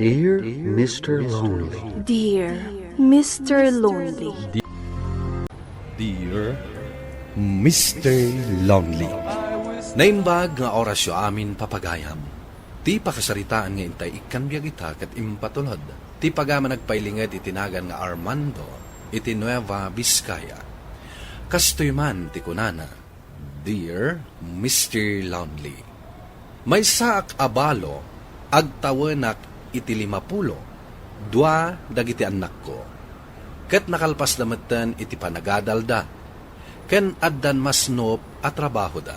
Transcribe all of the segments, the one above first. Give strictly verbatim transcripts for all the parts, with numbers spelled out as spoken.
Dear Mister Lonely. Dear Mister Lonely. Dear Mister Lonely. Naimbag nga orasyo amin, papagayam. Ti pakasaritaan nga intay ikkan biag ita ket impatulod ti pagayam a nagpailinged iti nagan nga Armando iti Nueva Vizcaya. Kastoy man ti kunana, Dear Mister Lonely, maysaak a balo, agtawenak iti limapulo dua dagiti annakko, ket nakalpasda metten iti panagadalda, ken addan masnop a trabahoda.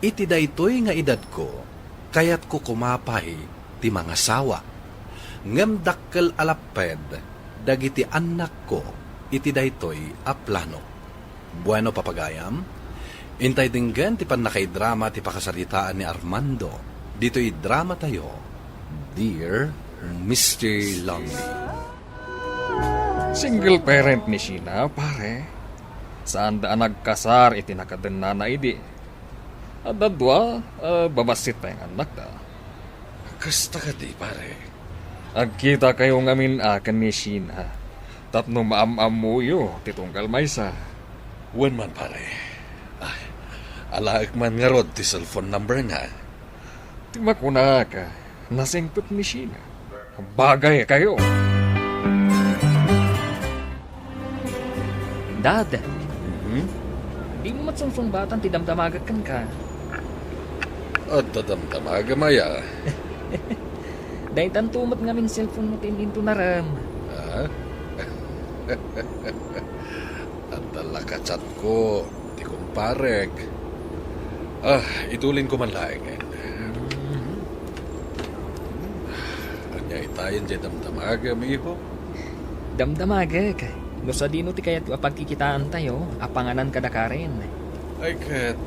Iti daytoy nga edadko, kayatko koma pay ti mangasawa. Ngem dakkel a lapped dagiti annakko iti daytoy a plano. Bueno, papagayam, intay denggen ti pannakaidrama ti pakasaritaan ni Armando ditoy dramatayo, Dear Mister Lonely. Single parent ni Sheena, pare. Saanda a nagkasar iti nakadennana idi. Adda dua, ah, babassit pay nga annakda. Kasta kadi, pare? Agkitakayo ngamin a ken ni Sheena tapno maam-ammoyo ti tunggal maysa. Wen man, pare. Ah, alaek man ngarud ti cellphone number na. Ti makunak, nasingpet ni Sheena. Bagay kayo. Dad, Mhm. Dimo met sungsungbatan ti damdamagek kenka. Adda damdamagem aya? Daytanto met ngamin cellphone mo ti in-intunarem. Ah? Adda la ka-chatko ti kumparek. Ah, itulinko man laengen. Ania itayen diay damdamagem, iho? Damdamagek no sadino ti kayatyo a pagkikitaantayo a panganan kada Karen. Ay ket,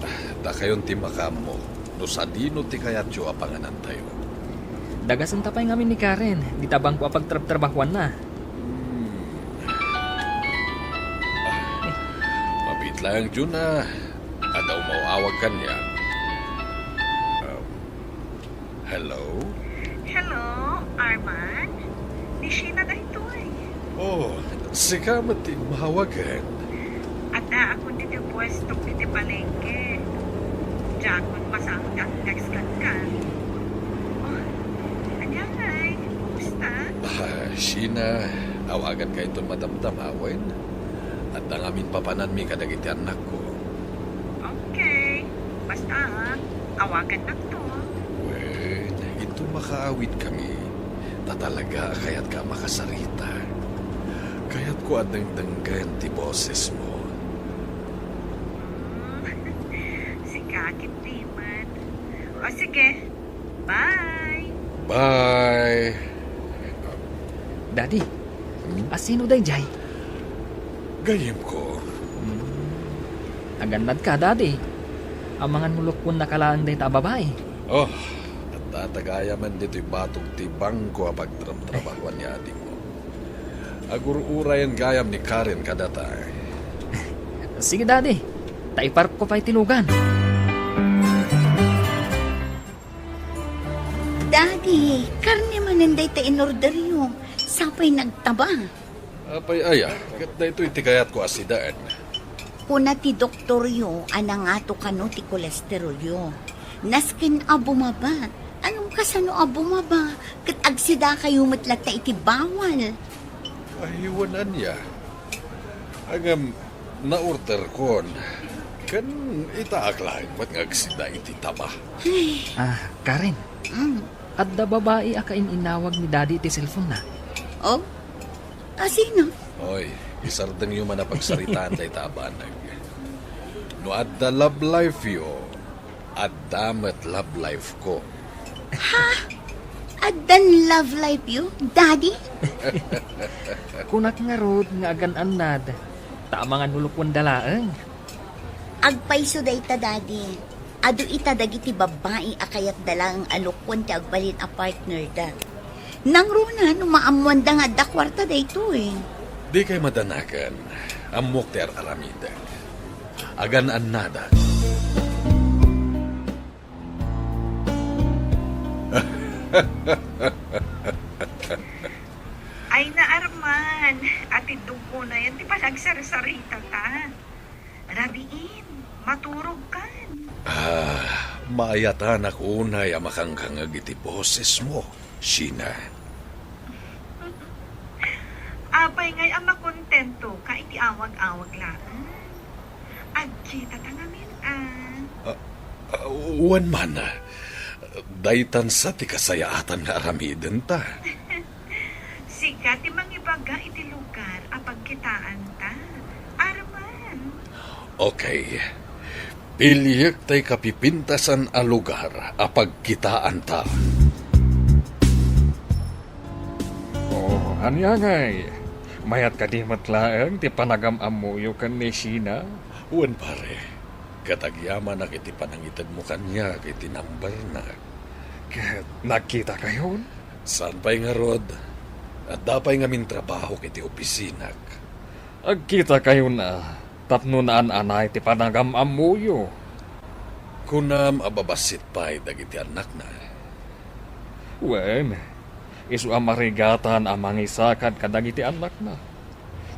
dakayon ti makaammo no sadino ti kayatyo a panganantayo. Dagasenta pay ngamin ni Karen dita bangko a pagtrabtrabahuanna. Hmm. Ah, mabiit laeng, Juna. Adda umaw-awag kaniak. Um, hello? Hello, Arman? Ni Sheena daytoy. Oh, sika met ti imawagen. Addaakon ditoy puestok ditoy palengke. Diakon masangkak text kenka. Oh, ania ngay? Kumusta? Ah, Sheena, awaganka inton madamdama wen? Adda ngamin papananmi kadagiti annakko. Okay. Basta, ah, awagannakto. Wen, inton makaawidkami, ta talaga a kayatka a makasarita. Kayatko a dengdenggen ti bosesmo. Hmm. Sika ketdi man. O sige, bye! Bye! Daddy, hmm? Asino daydiay? Gayyemko. Hmm. Agannadka, Daddy. Amangan no lukuennaka laeng dayta a babai. Oh, adda ta gayamen ditoy batog ti bangko a pagtrabtrabahuan ni adingmo. Agur-urayen gayam ni Karen kadata. Sige, Daddy. Ta iparkko pay ti lugan. Daddy, karne manen dayta in-orderyo. Sapay nagtaba. Apay aya, ket daytoy ti kayatko a sidaen. Kuna ti doktoryo a nangato kano ti kolesterolyo. Nasken a bumaba. Ngem kasano a bumaba? Ket agsidakayo met latta iti bawal. Ay, wen ania. Ngem, naorderkon. Ken itaak laeng met nga agsida iti taba. Ay. Ah, Karen. Mm. Adda babai a kain-inawag ni Daddy iti cellphone-na. Oh? Asino? Oy, isardengyo man a pagsaritaan dayta a banag. No adda love life-yo, adda met love life-ko. Ha? Addan love life-yo, Daddy? Kunak ngarud nga agan-annad, ta amangan no lukuenda laeng. Agpayso dayta, Daddy. Adu ita dagiti babbai a kayatda laeng a lukuen ti agbalin a partnerda. Nangruna no maammoanda nga adda kuarta daytoy. Dikay madanagan. Ammok ti ar-aramidek. Agan-annadak. An, atiddog unayen ti panagsarsarita ta. Rabiin, maturogkan. Ah, maayatanak unay a makangkangeg iti bosesmo, Sheena. Apay ngay a makontentoka iti awag-awag laeng? Agkitata ngamin a. Ah, ah, wen man, daytan sa ti kasayaatan nga aramidenta. Sika ti mangibaga iti lugar a pagkitaanta, Arman. Okay. Piliek tay kapipintasan a lugar a pagkitaanta. Oh, ania ngay? Mayat kadi met laeng ti panagam-ammoyo ken ni Sheena? Wen, pare. Ket agyamanak iti panangitedmo kaniak iti numberna. Ket nagkitakayon? Saan pay ngarud? Adda pay ngamin trabahok iti opisinak. Agkitakayon a tapno naan-anay ti panagam-ammoyo. Kunam a babassit pay dagiti annakna. Wen, isu a marigatan a mangisakad kadagiti annakna.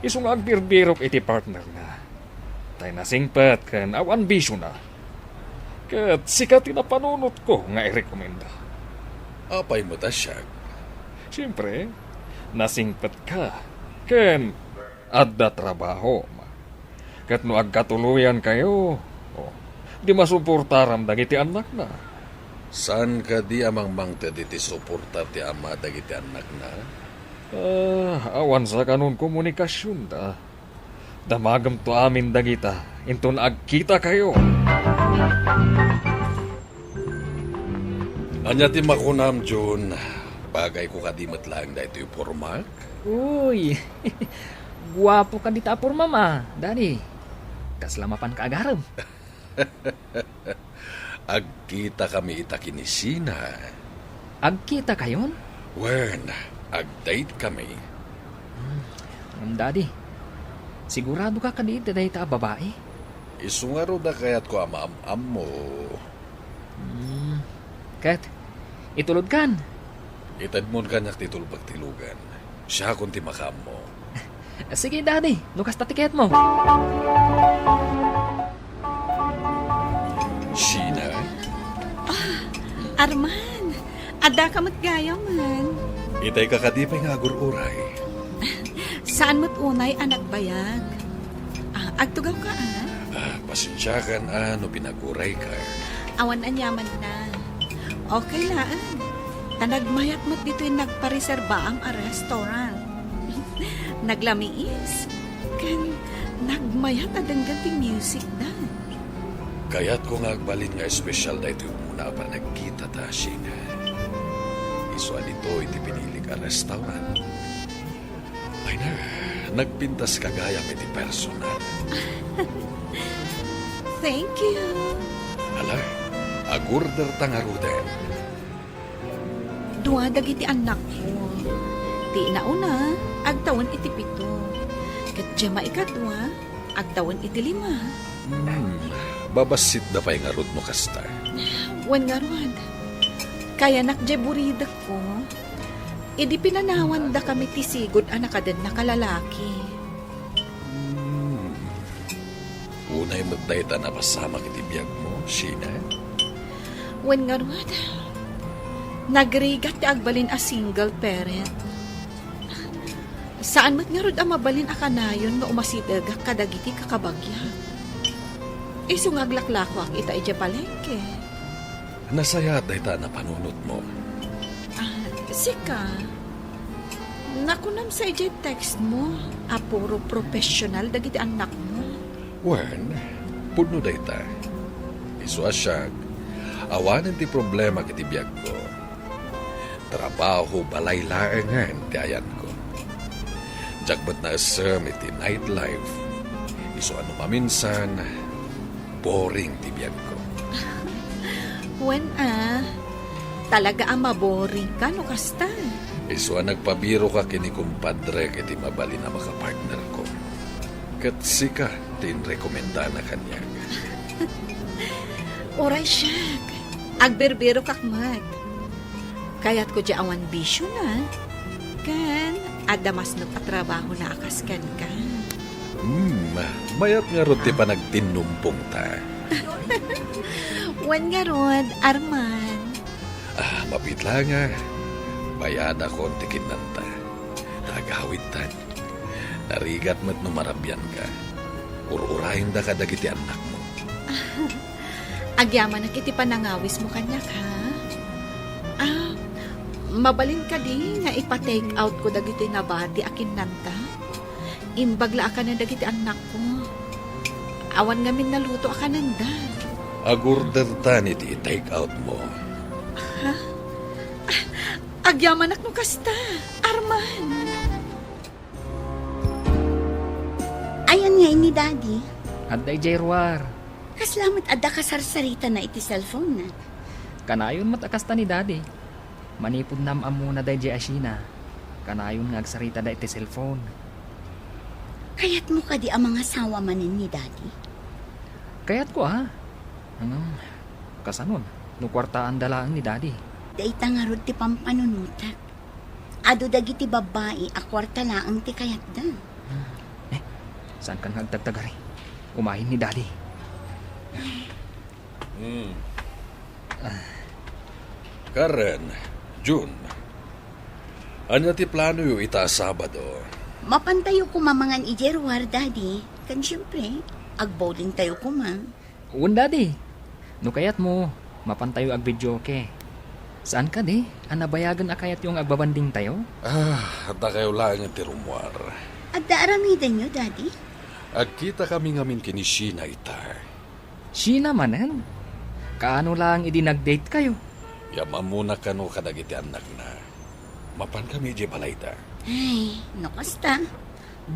Isu nga agbirbirok iti partnerna. Tay nasingpet ken awan bisiona. Ket sika ti napanunotko nga irekomenda. Apay met a siak? Siempre, nasingpetka. Ken adda trabahom. Ket no agkatuloyankayo, oh, di masuportaram dagiti annakna. Saan kadi a mangmangted iti suporta ti ama dagiti annakna? Ah, awan sakanon komunikasionda. Damagemto amin dagita, inton agkitakayo. Ania ti makunam, Jun? Bagayko kadi met laeng daytoy pormak? Uy, guapo kadi ta a pormam a, Daddy. Kasla mapanka agarem. Agkitakami ita ken ni Sheena. Agkitakayon? Wen, agdate kami. Hmm, ngem, Daddy, siguradoka kadi iti dayta a babai? Isu ngarud a kayatko a maam-ammo. Hmm, ket, itulodkan? Itedmon kaniak ti tulbek ti lugan. Siakon ti makaammo. Sige, Daddy, no kasta ti kayatmo. Sheena? Ah, Arman, addaka met gayamen. Itay ka kadi pay nga agur-uray. Saan met unay a nagbayag. Ah, agtugawka, a? Ah, pasensiakan a no pinagurayka. Awan aniamanna. Okay laeng. Ta nagmayat met ditoy nagpareserbaam a restaurant. Naglamiis. Ken nagmayat a denggen ti musicda. Kayatko nga agbalin nga espesyal daytoy umuna a panagkitata, Sheena. Isu a ditoy ti pinilik a restaurant. Ay na, nagpintaska gayam iti personal. Thank you. Ala, agorderta ngaruden. Dua dagiti annakko. Ti inauna, agtawen iti pito. Ket diay maikadua, agtawen iti lima. Hmm, babassitda pay ngarud no kasta. Wen ngarud, kayanak diay buridekko. Idi pinanawandakami ti sigud a nakadennak a lalaki. Hmm. Unay met dayta a napasamak iti biagmo, Sheena? Wen ngarud, nagrigat ti agbalin a single parent. Saan met ngarud a mabalin a kanayon nga umasidegak kadagiti kakabagiak. Isu nga aglaklakoak ita idiay palengke. Nasayaat dayta a napanunotmo. Ah, sika, nakunam sa idiay text mo a puro professional dagiti annakmo. Wen, pudno dayta. Isu a siak, awanen ti problema iti biagko. Trabaho, balay laengen ti ayanko. Diak met naessem iti nightlife. Isu a no maminsan, boring ti biagko. Wen a, talaga a maboringka no kasta. Isu a nagpabirok ken ni kumpadrek iti mabalin a makapartnerko. Ket sika ti inrekomendana kaniak. Uray siak, agbirbirokak met. Kayatko diay awan bisiona. Ken Adda masnop a trabahona a kas kenka. Hmm, mayat ngarud ti panagtinnumpongta. Wen ngarud, Arman. Ah, mapit la nga. Bayadakon ti kinnanta. Ta agawidtan. Narigat met no marabianka. Ur-urayenda kadagiti annakmo. Agyamanak iti panangawismo kaniak, ha? Ah, mabalin kadi nga ipa-take outko dagiti nabati a kinnanta? Imbag la a kanen dagiti annakko. Awan ngamin naluto a kanenda. Agordertan iti i-take outmo. Ha? Ah, agyamanak no kasta, Arman. Ayan nga ni Daddy. Adda idiay ruar. Kasla met adda kasarsaritana iti cellphone-na. Kanayon met a kasta ni Daddy. Manipud naam-ammona daydiay a Sheena, kanayon nga agsaritada iti cellphone. Kayatmo kadi a mangasawa manen ni Daddy? Kayatko a. Ngem, kasanon, no kuartaanda laeng ni Daddy? Dayta ngarud ti pampanunotek. Adu dagiti babbai a kuarta laeng ti kayatda. Eh, saankan nga agtagtagari? Umayen ni Daddy. Hmm. Karen, Jun, ania ti planoyo ita a Sabado? Mapantayo koma mangan idiay ruar, Daddy. Ken siempre, agbowlingtayo koma. Wen, Daddy. No kayatmo, mapantayo agvideoke. Saan kadi a nabayagen a kayatyo nga agbabandingtayo? Ah, dakayo laeng ti rummuar. Adda aramidenyo, Daddy? Agkitakami ngamin ken ni Sheena ita. Sheena manen? Kaano laeng idi nag-date kayo? Yam-ammona kano kadagiti annakna. Mapankami idiay balayda. Ay, no kasta,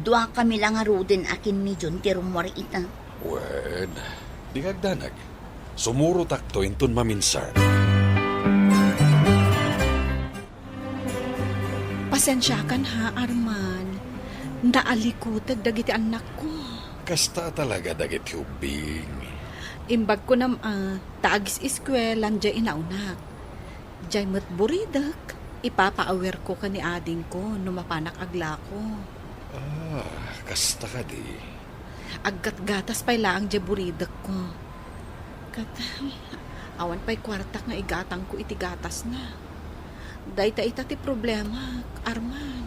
duakami la ngaruden a ken ni Jun ti rummuar ita. Wen, dika agdanag. Sumurotakto inton maminsan. Pasensiakan ha, Arman. Naalikutek dagiti annakko. Kasta talaga dagiti ubbing. Imbag kunam a, ta agis-iskuelan diay inaonak. Diay met buridek, ipapaawerko ken ni adingko no mapanak aglako. Ah, kasta kadi. Aggatgatas pay laeng diay buridekko. Ket, awan pay kuartak nga igatangko iti gatasna. Dayta ita ti problemak, Arman.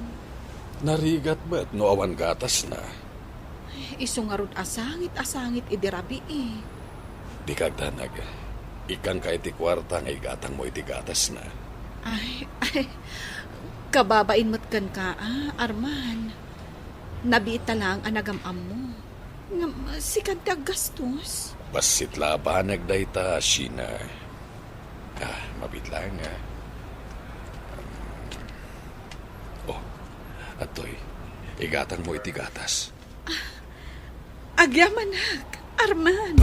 Narigat met no awan gatasna. Isu ngarud a sangit a sangit idi rabii. Dika agdanag. Ikkanka iti kuarta nga igatangmo iti gatasna. Ay, ay, kababain met kenka, a, Arman. Nabiit ta laeng a nagam-ammo. Ngem, sikan ti aggastos. Bassit la a banag dayta, Sheena. Ah, mabiit laeng, a. Oh, adtoy. Igatangmo iti gatas. Agyamanak, Arman.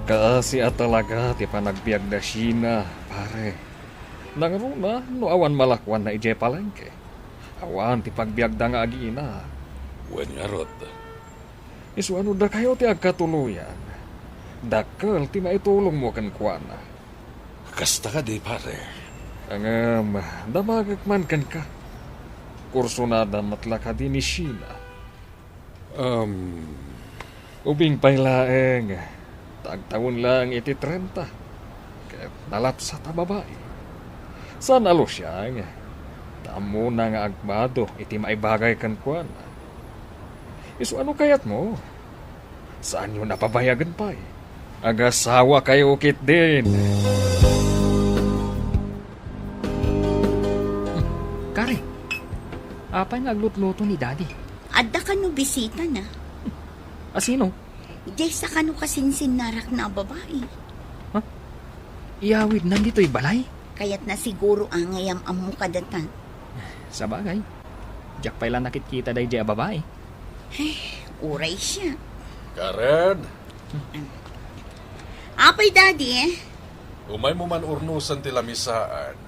Kaasi a talaga ti panagbiag da Sheena, pare. Nangruna no awan malakuanna idiay palengke. Awan ti pagbiagda nga agiina. Wen ngarud. Isu a no dakayo ti agkatuloyan, dakkel ti maitulongmo kenkuana. Kasta kadi, pare. Ngem, damagek man kenka. Kursonada met la kadi ni Sheena? Um, Ubing pay laeng, ta agtawen laeng iti trenta, ket nalapsat a babai. Saan a lusiang, ta ammona nga agmado iti maibagay kenkuana. Isu a no kayatmo, saanyon a pabayagen pay. Agasawakayo ketdin. Kari, apay nga aglutluto ni Daddy? Adda kano bisitana. A sino? Diay sakano kasinsinnarakna a babai. Ha? Iyawidnan ditoy balay? Kayatna siguro a nga yam-ammo kadata. Sabagay, diak pay la nakitkita daydiay a babai. Ay, uray siak. Karen! Apay, Daddy? Umaymo man urnosen ti lamisaan.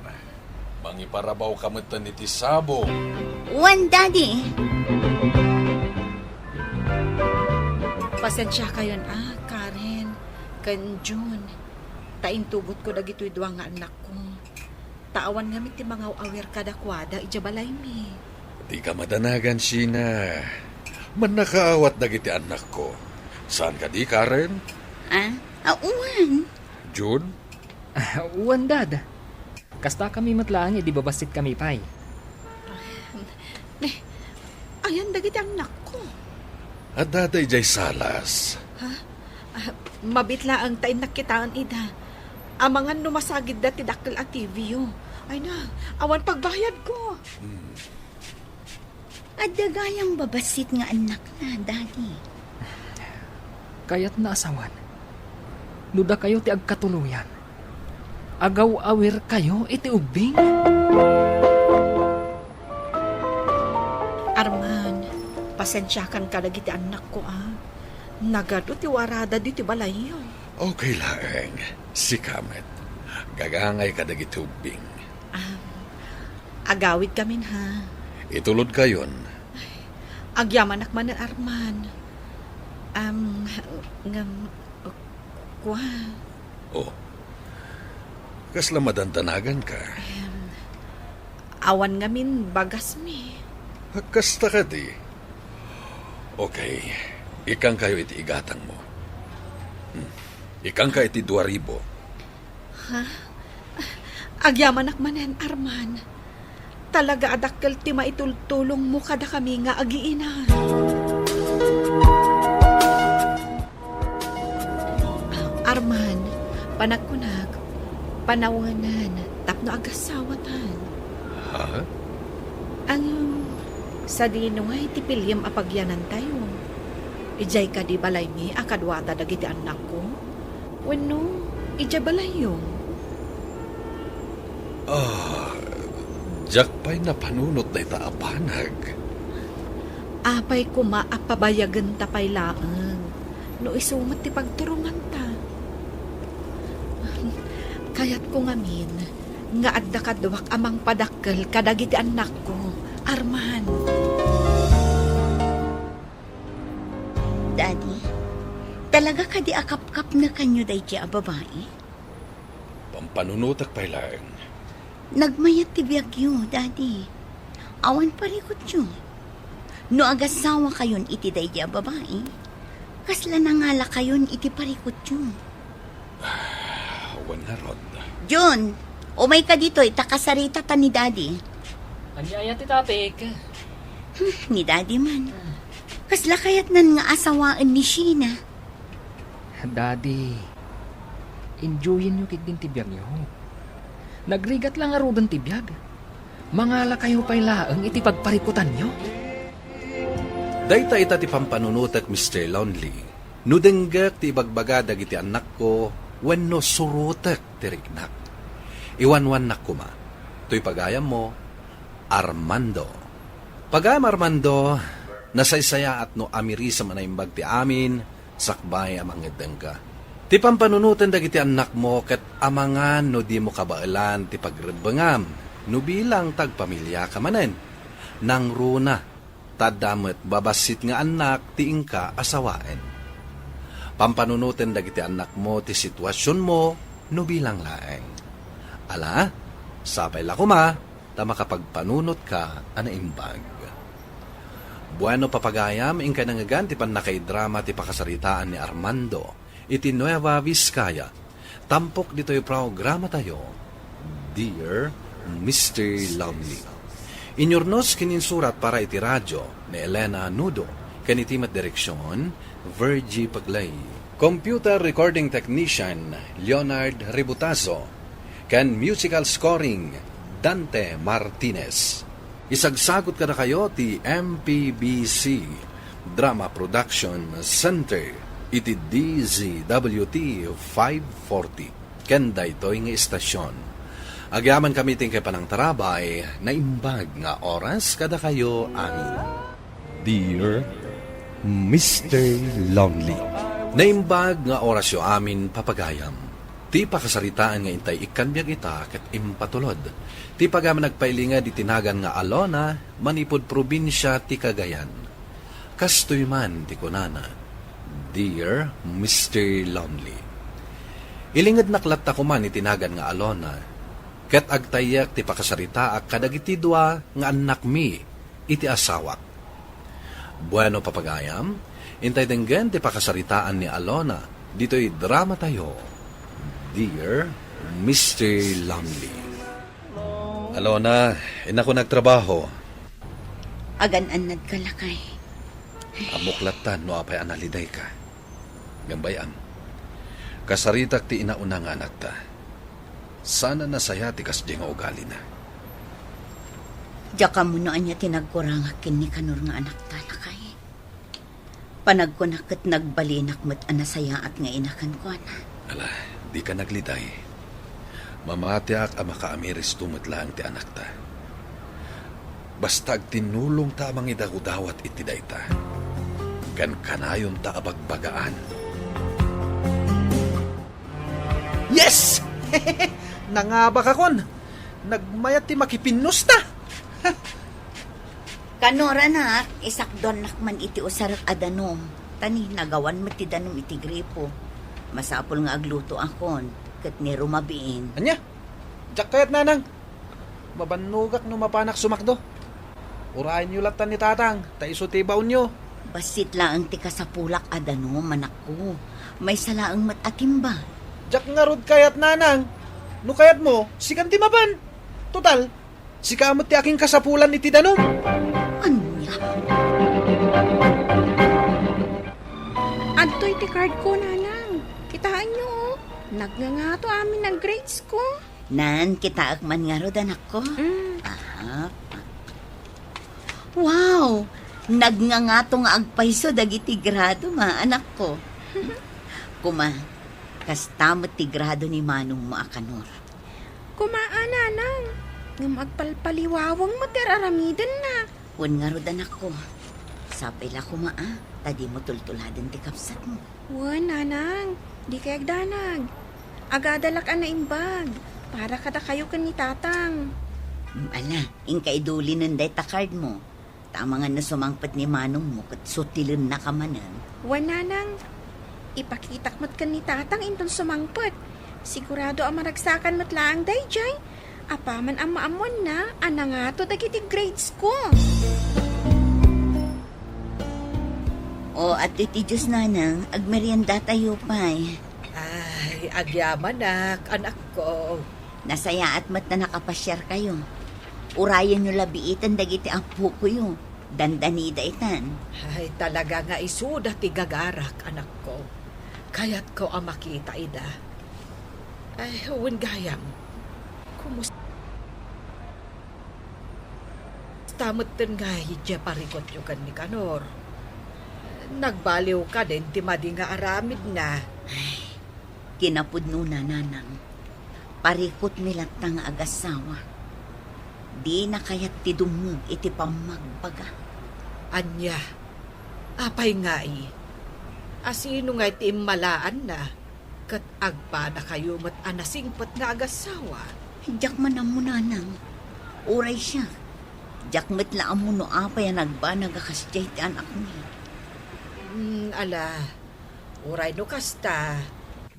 Mangiparabawka metten iti sabong. Wen, Daddy. Pasensiakayon a, Karen, ken Jun, ta intugotko dagitoy dua nga annakko. Ta awan ngamin ti mangaw-awir kadakuada idiay balaymi. Dika madanagan, Sheena. Mannakaawat dagiti annakko. Saan kadi, Karen? Ah, ah, wen. June? Ah, wen, Dad. Kastakami met laeng idi babassit kami pay. Ne, ayan dagiti annakko? Adda idiay salas. Ha? Ah, mabiit laeng ta innak kitaen ida. Amangan no masagidda ti dakkel a T V-yo. Ay na, awan pagbayadko. Hmm. Adda gayam babassit nga annakna, Daddy. Kayatna a sawen. No dakayo ti agkatuloyan, agaw-awirkayo iti ubbing? Arman, pasensiakan kadagiti annakko, a. Nagadu ti warada ditoy balayyo. Okay laeng. Sika met. Gagangay kadagiti ubbing. Am, agawidkamin, ha? Itulodkayon. Ay, agyamanak manen, Arman. Am, ngem, kua. Oh. Kasla madandanaganka? Em, awan ngamin bagasmi. Kasta kadi? Okay. Ikkankayo iti igatangmo. Hmm. Ikkanka iti dua ribu. Ha? Agyamanak manen, Arman. Talaga a dakkel ti maitultulongmo kadakami nga agiina. Arman, panagkunak, panawengen tapno agasawatan. Ha? Ang sadino ngay ti piliem a pagyanantayo? Idiay kadi balaymi a kaduata dagiti annakko? Wenno, idiay balayyo? Ah, diak pay napanunot dayta a banag. Apay koma a pabayagenta pay laeng no isu met ti pagturonganta? Kayatko ngamin nga adda kaduak a mangpadakkel kadagiti annakko, Arman. Daddy, talaga kadi a kapkapnekanyo daydiay a babai? Pampanunotek pay laeng. Nagmayat ti biagyo, Daddy. Awan parikutyo. No agasawakayon iti daydiay a babai, kasla nangalakayon iti parikutyo? Ah, wen ngarud. Jun, umayka ditoy ta kasaritata ni Daddy. Ania aya ti topic? Hmm, ni Daddy man. Kasla kayatnan nga asawaen ni Sheena? Daddy, enjoyenyo ketdin ti biagyo. Nagrigat la ngaruden ti biag. Mangalakayo pay laeng iti pagparikutanyo. Dayta ita ti pampanunotek, Mister Lonely. No denggek ti ibagbaga dagiti annakko wenno surotek ti riknak, iwanwannak koma. Toy pagayammo, Armando. Pagayam Armando, nasaysayaat no amirisem a naimbag ti amin sakbay a mangeddengka. Ti pampanunoten dagiti annakmo ket amangan no dimo kabaelan ti pagrebbengam no bilang tagpamiliaka manen. Nangruna ta adda met babassit nga annak ti inka asawaen. Pampanunoten dagiti annakmo ti situasionmo no bilang laeng. Ala, sapay la koma ta makapagpanunotka a naimbag. Bueno, papagayam, inkay nangngegan ti pannakaidrama ti pakasaritaan ni Armando iti Nueva Vizcaya. Tampok ditoy programatayo, Dear Mister Lonely. Inyurnos ken insurat para iti radio ni Elena Nudo, ken iti met direksion, Virgie Paglay. Computer recording technician, Leonard Ributazo, ken musical scoring, Dante Martinez. Isagsagot kadakayo ti M P B C Drama Production Center iti D Z W T five forty ken daytoy nga istasion. Agyamankami ti inkay panangtarabay, naimbag nga oras kadakayo amin. Dear Mister Lonely. Naimbag nga orasyo amin, papagayam. Ti pakasaritaan nga intay ikkan biag ita ket impatulod. Ti pagayam nagpailinged iti nagan nga Alona, manipud probinsia ti Cagayan. Kastoy man ti kunana, Dear Mister Lonely. Ilingednak latta koman iti nagan nga Alona, Ket agtayyek ti pakasaritaak kadagiti dua nga annakmi iti asawak. Bueno, papagayam, intay denggen ti pakasaritaan ni Alona ditoy dramatayo, Dear Mister Lumley. Alona, innakon agtrabaho. Agan-annadka, lakay. Ammok lattan no apay a nalidayka. Ngem bay-am, kasaritak ti inauna nga anakta. Saan a nasaya ti kasdiay nga ugalina. Diak ammo no ania ti nagkurangak ken ni Kanor nga anakta, lakay. Panagkunak ket nagbalinak met a nasayaat nga ina kenkuana. Ala, dika nagliday. Mamatiak a makaamiristo met laeng ti anakta. Basta agtinnulongta a mangidagudawat iti dayta. Ken kanayonta a bagbagaan. Yes! Nangabakakon! Nagmayat ti makipinnusta! Kanor, anak, isakduannak man iti usarek a danum. Ta ni, nagawan met ti danum iti gripo. Masapul nga aglutoakon, ket ni rumabiin. Ania? Diak kayat, nanang. Mabannogak no mapanak sumakdo. Urayenyo lattan ni tatang, ta isu ti ibaonyo. Bassit laeng ti kasapulak a danum, anakko. Maysa laeng met a timba. Diak ngarud kayat, nanang. No kayatmo, sikan ti mapan. Total, sika met ti akinkasapulan iti danum. Ania? Adtoy ti card ko, nanang. Kitaenyo, oh. Nagngangato amin a grades ko. Nan, kitaek man ngarud, anakko. Mm. Aha. Wow! Nagngangato nga agpayso dagiti grado, ma, anakko. Kuma, kasta met ti grado ni manongmo a Kanor. Kuma a, nanang, ngem agpalpaliwawang met ti ar-aramidenna. Wen ngarud, anakko. Sapay la kuma a, ta dimo tultuladen ti kabsatmo. Wen, nanang, dikay agdanag. Agadalak a naimbag para kadakayo ken ni tatang. Mm, ala, inka idulinen dayta cardmo. Ta amangan no sumangpet ni manongmo ket sutilennaka manen. Wen, nanang, ipakitak met ken ni tatang inton sumangpet. Sigurado a maragsakan met laeng daydiay. Apaman a maammoanna a nangato dagiti grades ko. O, adtoy ti juice, nanang, agmeriendatayo pay. Ay, agyamanak, anakko. Nasayaat met ta nakapasiarkayo. Urayenyo la biiten dagiti appokoyo. Dandanida itan. Ay, talaga nga isuda ti gagarak, anakko. Kayatko a makita ida. Ay, wen gayam, kumusta metten ngay idiay parikutyo ken ni Kanor? Nagbaliw kadin ti madi nga aramidna? Ay, kinapudnona, nanang. Parikutmi latta nga agassawa. Dina kayat ti dumngeg iti pammagbaga. Ania? Apay ngay? A sino ngay ti immalaanna? Ket agpadakayo met a nasingpet nga agassawa? Diak man ammo, nanang. Uray siak, diak met la ammo no apay a nagbanag a kasdiay ti anakmi. Hmm, ala, uray no kasta,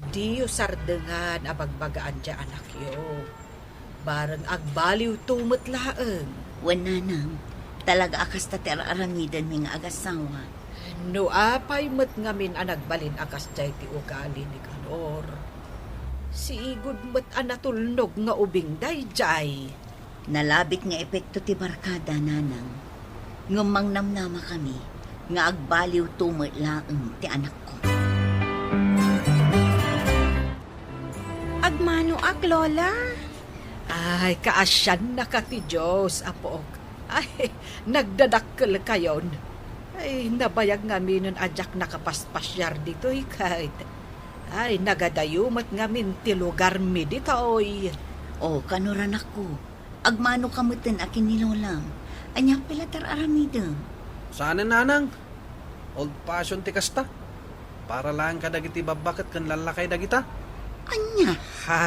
diyo sardengan a bagbagaan ti anakyo. Bareng agbaliwto met laeng. Wen, nanang, talaga a kasta ti ar-aramidenmi nga agassawa. No apay met ngamin a nagbalin a kasdiay ti ugali ni Kanor, sigud met a natulnog nga ubing daydiay. Nalabit nga epekto ti barkada, nanang. Ngem mangnamnamakami nga agbaliwto met laeng ti anakko. Agmanoak, Lola. Ay, kaasiannaka ti Dios, apok. Ay, nagdadakkelkayon. Ay, nabayag ngaminen a diak nakapaspasiar ditoy ket. Ay, nagadayo met ngamin ti lugarmi ditoy. O, Kanor, anakko, agmanoka metten a ken ni Lolam. Ania pay la ti ar-aramidem? Saanen, nanang. Old fashion ti kasta. Para laeng kadagiti babbaket ken lallakay dagita. Ania? Ha?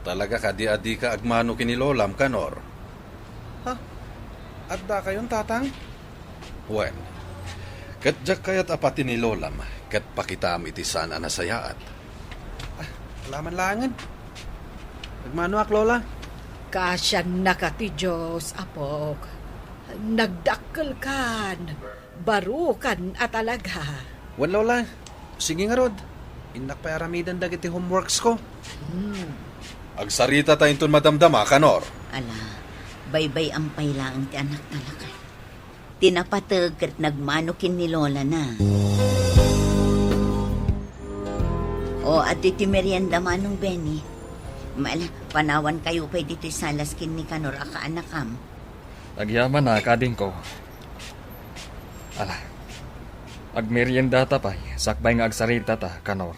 Talaga kadi a dika agmano ken ni Lolam, Kanor? Ha? Addakayon, tatang? Wen, ket diak kayat a pati ni Lolam ket pakitaam iti saan a nasayaat. Ah, ala man laengen. Agmanoak, Lola. Kaasiannaka ti Dios, apok. Nagdakkelkan. Barukan a talaga. Wen, Lola. Sige ngarud. Innak pay aramiden dagiti homeworks ko. Hmm. Agsaritata inton madamdama, Kanor. Ala, baybay-am pay laeng ti anakta, lakay. Ti napateg ket nagmano ken ni Lola na. O, adtoy ti merienda, Manong Benny. Ala, panawankayo pay ditoy salas ken ni Kanor a kaanakam. Agyamanak, adingko. Ala, agmeriendata pay, sakbay nga agsaritata, Kanor.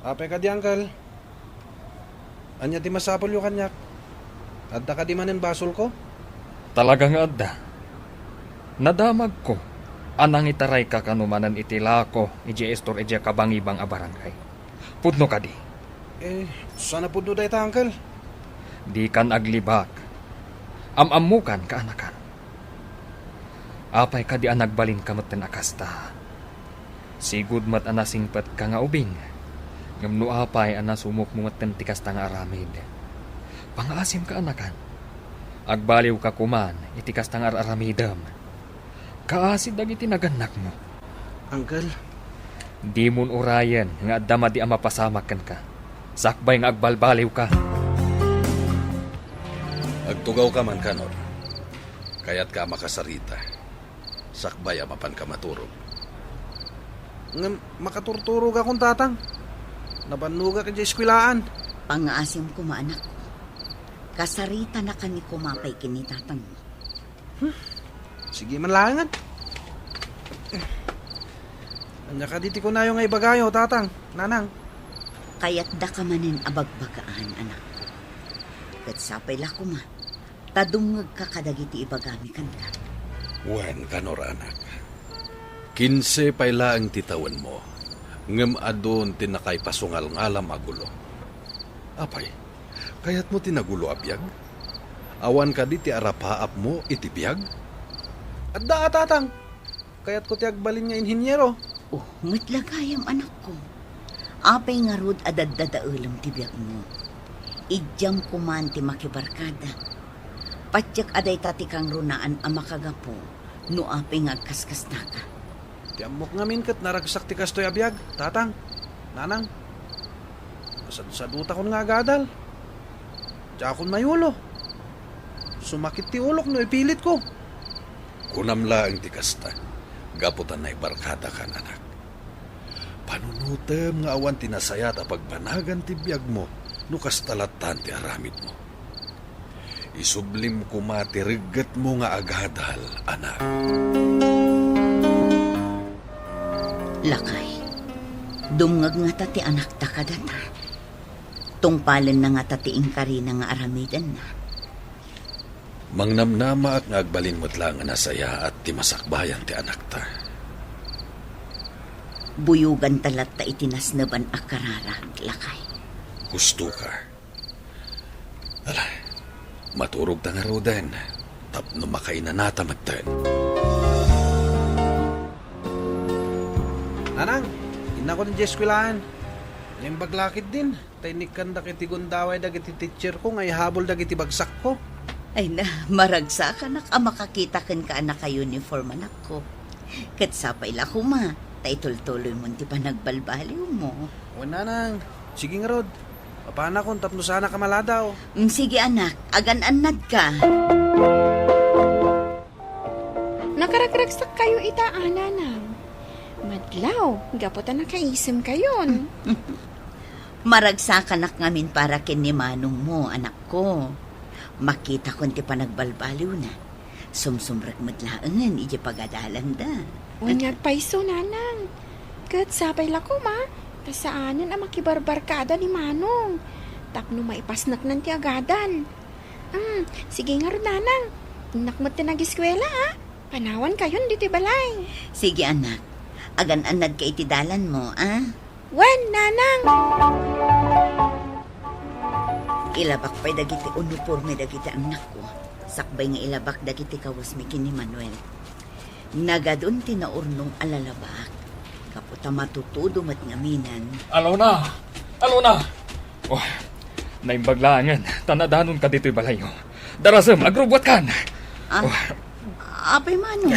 Apay kadi, Uncle? Ania ti masapulyo kaniak? Adda kadi manen basolko? Talaga nga adda. Nadamagko a nangitarayka kano manen iti lako idiay istor idiay kabangibang a barangay. Pudno kadi? Eh, saan a pudno dayta, Uncle? Dikan aglibak. Am-ammokan, kaanakan. Apay kadi a nagbalinka metten a kasta? Sigud met a nasingpetka nga ubing. Ngem no apay a nasumokmo metten ti kasta nga aramid? Pangaasim, kaanakan. Agbaliwka koman iti kasta nga ar-aramidem. Kaasi dagiti nagannakmo. Uncle. Dimon urayen nga adda madi a mapasamak kenka, sakbay nga agbalbaliwka. Agtugawka man, Kanor. Kayatka a makasarita, sakbay a mapanka maturog. Ngem makaturturogakon, Tatang. Nabannogak idiay eskwelaan. Pangaasim koma, anakko. Kasaritanaka ni koma pay ken ni tatangmo. Hmm. Sige man laengen. Ania kadi ti kunayo nga ibagayo, Tatang, Nanang? Kayatdaka manen a bagbagaan, anakko. Ket sapay la koma ta dumngegka kadagiti ibagami kenka. Wen, Kanor, anak. Kinse pay laeng ti tawenmo, ngem adun ti nakaipasungalngalam a gulo. Apay, kayatmo ti nagulo a biag? Awan kadi ti arapaapmo iti biag? Adda a, Tatang. Kayatko ti agbalin nga inhiniero. Oh, met la gayam, anakko. Apay ngarud a daddadaelem ti biagmo? Idiam koman ti makibarkada. Patiek a dayta ti kangrunaan a makagapu no apay nga agkaskastaka. Ti ammok ngamin ket naragsak ti kastoy a biag, Tatang, Nanang. Nasadsadutakon nga agadal. Diakon mayulo. Sumakit ti ulok no ipilitko. Kunam laeng ti kasta, gapu ta naibarkadakan, anak. Panunotem nga awan ti nasayaat a pagbanagan ti biagmo no kasta lattan ti aramidmo. Isublim koma ti reggetmo nga agadal, anak. Lakay, dumngeg ngata ti anakta kadata. Tungpalenna ngata ti inkarina nga aramidenna. Mangnamnamaak nga agbalin met laeng a nasayaat ti masakbayan ti anakta. Buyoganta latta iti nasneban a kararag, lakay. Hustoka. Ala, maturogta ngaruden tapno makainanata metten. Nanang, innakon idiay eskwelaan. Naimbag la ketdin ta innikkandak iti gundaway dagiti teacherko nga ihabol dagiti bagsakko. Ay na, maragsakanak a makakita kenka a naka-uniform, anakko. Ket sapay la koma ta itultuloymon ti panagbalbaliwmo. Wen, Nanang. Sige ngarud. Mapanakon tapno saanak a maladaw. Mm, sige, anak. Agan-annadka. Nakaragragsakkayo ita, a, Nanang. Madlaw, gapu ta nakaisemkayon. Maragsakanak ngamin para ken ni manongmo, anakko. Makitakon ti panagbalbaliwna. Sumsumrek met laengen idiay pagadalanda. Wen nga agpayso, Nanang. Ket sapay la koma ta saanen a makibarbarkada ni Manong tapno maipasneknan ti agadal. Hmm, sige ngarud, Nanang. Innak met ti nagiskwela, a. Panawankayon ditoy balay. Sige, anak. Agan-annadka iti dalanmo, a. Wen, Nanang! Ilabak pay dagiti uniporme dagiti annakko, sakbay nga ilabak dagiti kawesmi ken ni Manuel. Nagadun ti naurnong a lalabak, gapu ta matutudo met ngaminen. Alona! Alona! Oh, Naimbag laengen ta nadanonka ditoy balayyo. Darasem, agrubbuatkan! Ah, Oh. Apay Manong?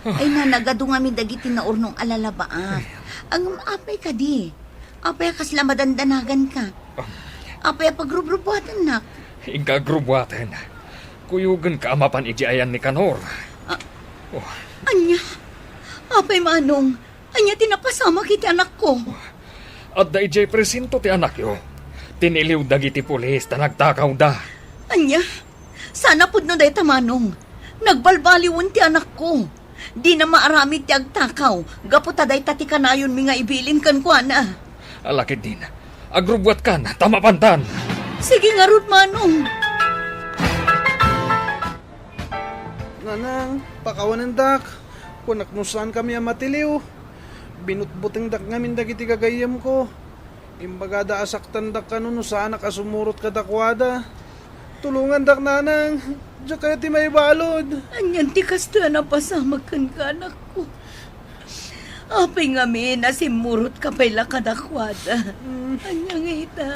Ay, nanagado ngamin dagiti naurnong a lalabaat. Ngem apay kadi? Apay a kasla madandanaganka? Apay a pagrubrubuatennak? Inka agrubbuaten. Kuyogenka a mapan idiay ayan ni Kanor. Ah, Oh. Ania? Apay Manong? Ania ti napasamak iti anakko? Adda idiay presinto ti anakyo. Tiniliw dagiti pulis ta nagtakawda. Ania? Saan a pudno dayta Manong. Nagbalbaliwen ti anakko. Dina maaramid ti agtakaw, gapu ta dayta ti kanayonmi nga ibilin kenkuana. Ala ketdin, agrubbuatkan, ta mapantan. Sige ngarud, Manong. Nanang, pakawanendak. Kunak no saankami a matiliw. Binutbutengdak ngamin dagiti gagayyemko. Imbagada a saktandak kano no saanak a sumurot kadakuada. Tulongandak, Nanang. Diak kayat ti maibalud. Anian ti kastoy a napasamak kenka, anakko? Apay ngamin a simmurotka pay la kadakuada? Mm. Ania nga ita?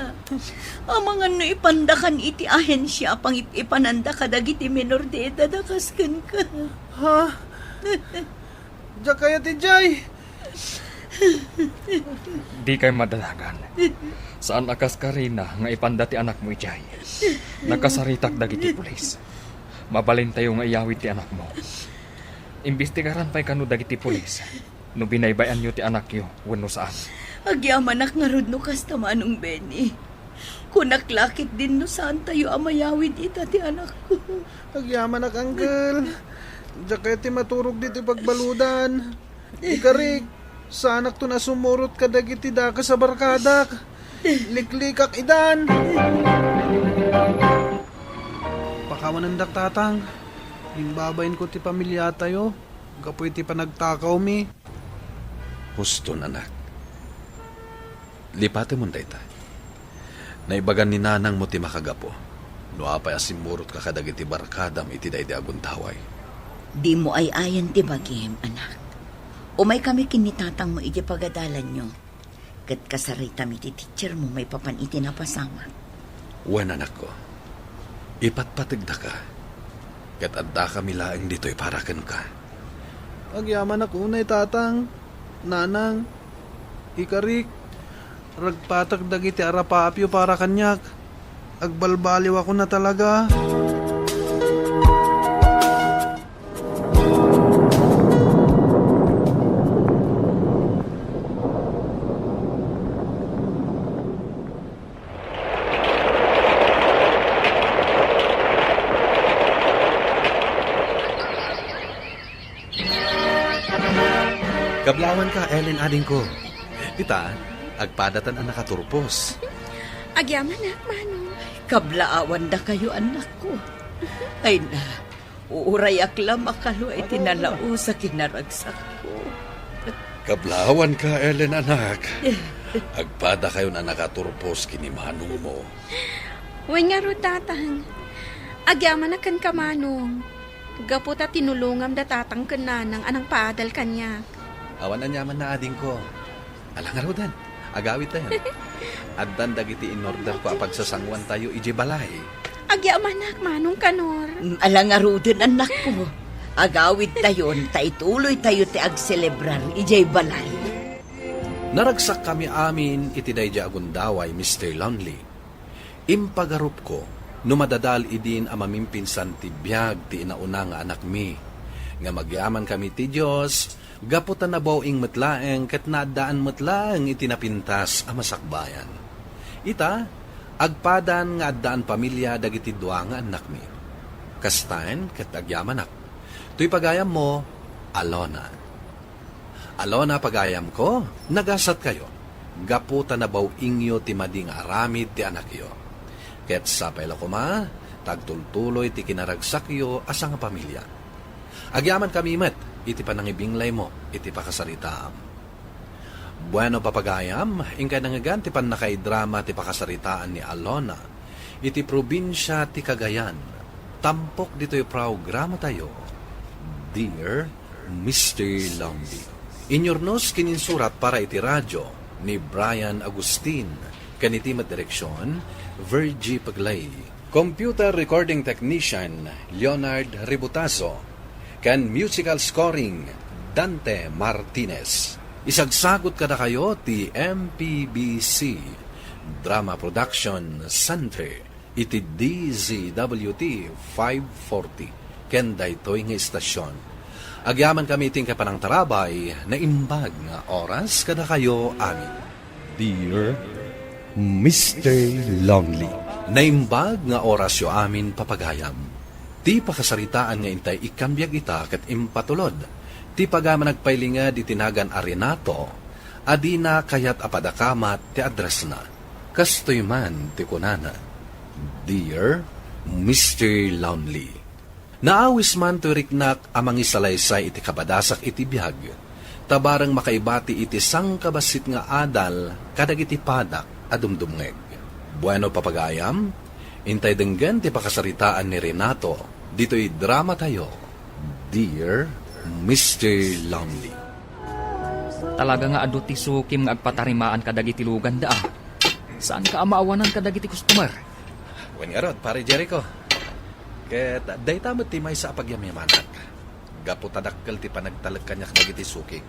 Amangan no ipandakan iti ahensia a pangip-ipananda kadagiti menor de edad a kas kenka. Ha? Diak kayat idiay. Dikay madanagan. Saan a kas Karina nga ipanda ti anakmo idiay. Nakasaritak dagiti pulis. Mabalintayo nga iyawid ti anakmo. Imbestigaran pay kano dagiti pulis no binaybay-anyo ti anakyo wenno saan. Agyamanak ngarud no kasta, Manong Benny. Kunak la ketdin no saantayo a mayawid ita ti anakko. Agyamanak, Uncle. Diak kayat ti maturog ditoy pagbaludan. Ikarik, saanakton a sumurot kadagiti dakes a barkadak. Liklikak idan. Pakawanendak, Tatang. Imbabainko ti pamiliatayo gapu iti panagtakawmi. Huston, anak. Lipatemon dayta. Naibagan ni nanangmo ti makagapu no apay a simmurotka kadagiti barkadam iti daydi a gundaway. Dimo ay-ayan ti bagim, anak. Umaykami ken ni tatangmo idiay pagadalanyo, ket kasaritami ti teachermo maipapan iti napasamak. Wen, anakko, ipatpategdaka, ket addakami laeng ditoy para kenka. Agyamanak unay, Tatang, Nanang, ikarik, ragpatek dagiti arapaapyo para kaniak. Agbalbaliwakon a talaga. Kablawanka, Ellen, adingko. Ita, agpadatan a nakaturpos. Agyamanak, Manong. Kablaawan dakayo, annakko. Ay na, uurayak la makalo iti nalaus a kinaragsakko. Kablawanka, Ellen, anak. Agpadakayon a nakaturpos ken ni manongmo. Wen ngarud, Tatang. Agyamanak kenka, Manong. Gapu ta tinulongam da Tatang ken Nanang a nangpaadal kaniak. Awan aniamanna, adingko. Ala ngaruden, agawidtayon. Addan dagiti inorderko a pagsasangoantayo idiay balay. Agyamanak, Manong Kanor. Mm, ala ngaruden, annakko. Agawidtayon ta ituloytayo ti agselebrar idiay balay. Naragsakkami amin iti daydiay a gundaway, Mister Lonely. Impagarupko no madadal idin a mamimpinsan ti biag ti inauna nga anakmi, ngem agyamankami ti Dios gapu ta nabaw-ing met laeng ket naaddaan met laeng iti napintas a masakbayan. Ita, agpadan nga addaan pamilia dagiti dua nga annakmi. Kastaen ket agyamanak. Toy pagayammo, Alona. Alona, pagayamko, nagasatkayo, gapu ta nabaw-ingyo ti madi nga aramid ti anakyo. Ket sapay la koma ta agtultuloy ti kinaragsakyo a sangapamilia. Agyamankami met iti panangibinglaymo iti pakasaritaam. Bueno, papagayam, inkay nangngegan ti pannakaidrama ti pakasaritaan ni Alona iti probinsia ti Cagayan, tampok ditoy programatayo, Dear Mister Longdi. Inyurnos ken insurat para iti radio ni Brian Agustin, Ken iti met direksion, Virgie Peglay. Computer recording technician, Leonard Ributazo. Ken musical scoring, Dante Martinez. Isagsagut kadakayo ti M P B C Drama Production Center iti D Z W T five forty ken daytoy nga istasyon. Agyamankami iti panangtarabay, naimbag nga oras kadakayo amin. Dear Mister Lonely. Naimbag nga orasyo amin, papagayam. Ti pakasaritaan nga intay ikkambiag ita ket impatulod ti pagaman agpailinged iti nagan a Renato a dina kayat a padakamat ti addressna. Kastoy man ti kunana, Dear Mister Lonely. Naawis man toy riknak a mangisalaysay iti kabadasak iti biag, ta bareng makaibati iti sangkabassit nga adal kadagiti padak a dumdumngeg. Bueno, papagayam, intay denggen ti pakasaritaan ni Renato ditoy dramatayo, Dear Mister Lonely. Talaga nga adu ti sukim nga agpatarimaan kadagiti luganda, a. Saanka a maawanan kadagiti customer? Wen ngarud, Pare Jericho. Ket dayta met ti maysa a pagyamyamanak. Gapu ta dakkel ti panagtalek kaniak dagiti sukim.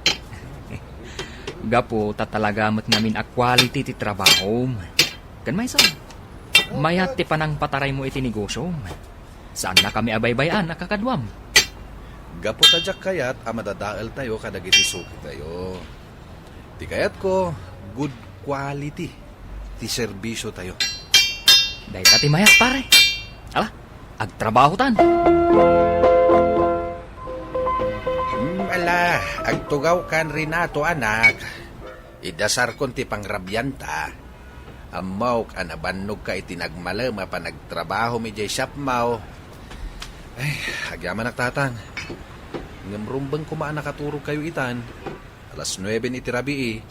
Gapu ta talaga met ngamin a quality ti trabahom. Ken maysa, mayat ti panangpataraymo iti negosyom. Saannakami a baybay-an a kakaduam. Gapu ta diak kayat a madadaeltayo kadagiti sukimtayo. Ti kayatko, good quality ti serbisiotayo. Dayta ti mayat, pare. Ala, agtrabahotan. Hmm, ala, agtugawkan, Renato, anak. Idasarkon ti pangrabianta. Ammok a nabannogka iti nagmalem a panagtrabahom idiay shopmo. Ay, agyamanak, Tatang. Ngem rumbeng koma a nakaturogkayo itan. Alas nuebe iti rabii.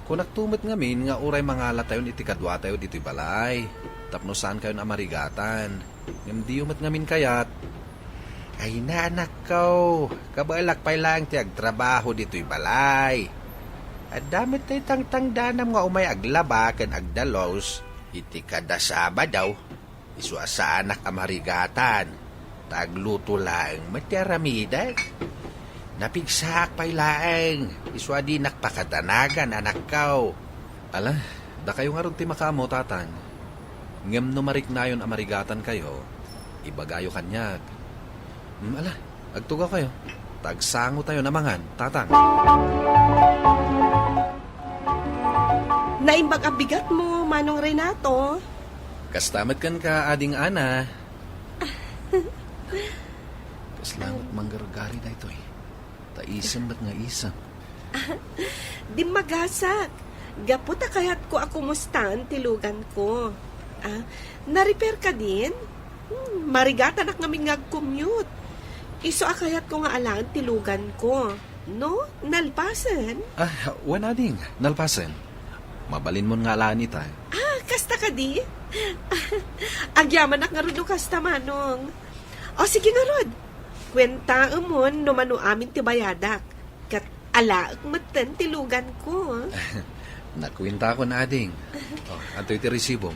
Kunakto met ngamin nga uray mangalatayon iti kaduatayo ditoy balay, tapno saankayon a marigatan. Ngem diyo met ngamin kayat. Ay na, anakko, kabaelak pay laeng ti agtrabaho ditoy balay. Adda met tay tangtangdanam nga umay aglaba ken agdalus iti kada Sabado. Isu a saanak a marigatan, ta agluto laeng met ti aramidek. Napigsaak pay laeng, isu a dinak pakadanagan, anakko. Ala, dakayo ngarud ti makaammo, Tatang. Ngem no mariknayon a marigatankayo, ibagayo kaniak. Hmm, ala, agtugawkayo. Ta agsangotayon a mangan, Tatang. Naimbag a bigatmo, Manong Renato. Kasta met kenka, Ading Ana. Kasla met manggargari daytoy. Ta isem met nga isem. Dimmagasak. Gapu ta kayatko a kumustaan ti luganko. Ah, na-repair kadin? Hmm, marigatanak ngamin nga agcommute. Isu a kayatko nga alaen ti luganko. No, nalpasen? Ah, wen, Ading, nalpasen. Mabalinmon nga alaen ita. Ah, kasta kadi? Agyamanak ngarud no kasta, Manong. O, sige ngarud. Kuentaemon no mano amin ti bayadak. Ket alaek metten ti luganko. Nakuentakon, Ading. O, adtoy ti resibom.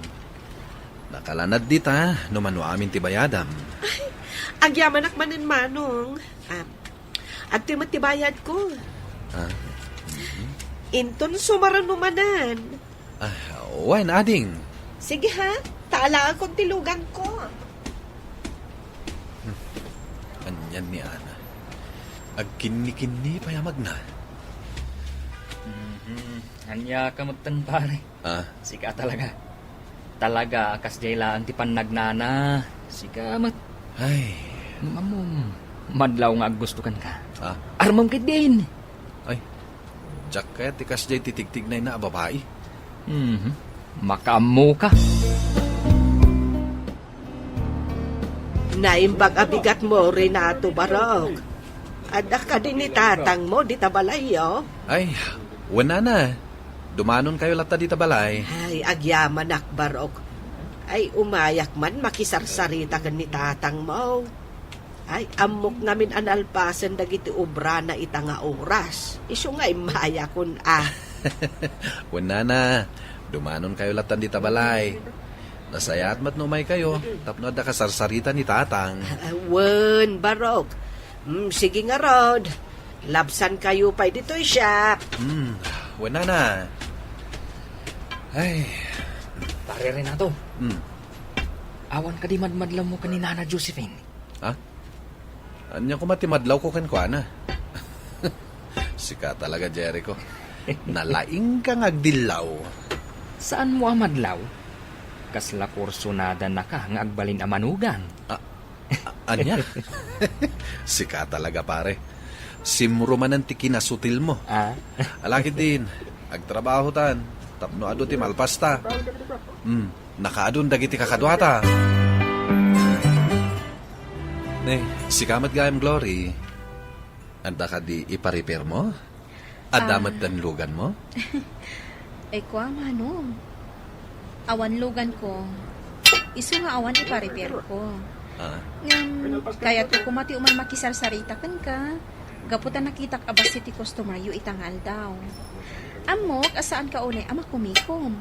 Nakalanad dita no mano amin ti bayadam. Ay, agyamanak manen, Manong. Ah, adtoy met ti bayadko. Ah, mhm. Inton sumarano manen. Ah, wen, Ading. Sige ha, ta alaekon ti luganko. Hmm. Anian ni Ana? Agkinnikinni pay a magna. Mhm. Ania ka metten, pare? Ah? Sika talaga. Talaga, kasdiay laeng ti pannagnana. Sika met. Ay. Ammom, madlaw nga aggusto kenka. Ah? Armem ketdin. Ay, diak kayat ti kasdiay ti tigtignayna a babai. Mhm. Makaammoka. Naimbag a bigatmo, Renato, barok. Adda kadi ni tatangmo dita balayyo? Ay, wen, Nana. Dumanonkayo latta dita balay. Ay, agyamanak, barok. Ay, umayak man makisarsarita ken ni tatangmo. Ay, ammok ngamin a nalpasen dagiti obrana ita nga oras. Isu nga immayakon a. Wen, Nana, Dumanonkayo lattan dita balay. Nasayaat met no umaykayo, tapno adda kasarsarita ni Tatang. Ah, wen, Barok. Mm, sige ngarud. Labsankayo pay ditoy shop. Hmm, wen, Nana. Ay. Pare Renato, hmm, awan kadi madmadlawmo ken ni Nana Josephine? Ha? Ania koma ti madlawko kenkuana? Sika talaga, Jericho. Nalaingka nga agdillaw. Saanmo a madlaw? Kasla kursonadanaka nga agbalin a manugang. Ah, A-, ania? Sika talaga, pare. Simro manen ti kinasutilmo. Ah? Ala ketdin, agtrabahotan, tapno adu ti malpasta. Hmm, nakaadun dagiti kakaduata. Ne, sika met gayam, Glory. Adda kadi ipa-repairmo? Adda Ah. met ti luganmo? Ay, kua, Manong. Awan luganko. Isu nga awan ipa-repairko. Ah. Ngem, kayatko koma ti umay makisarsarita kenka. Gapu ta nakitak a bassit ti customeryo ita nga aldaw. Ammok a saanka unay a makumikom.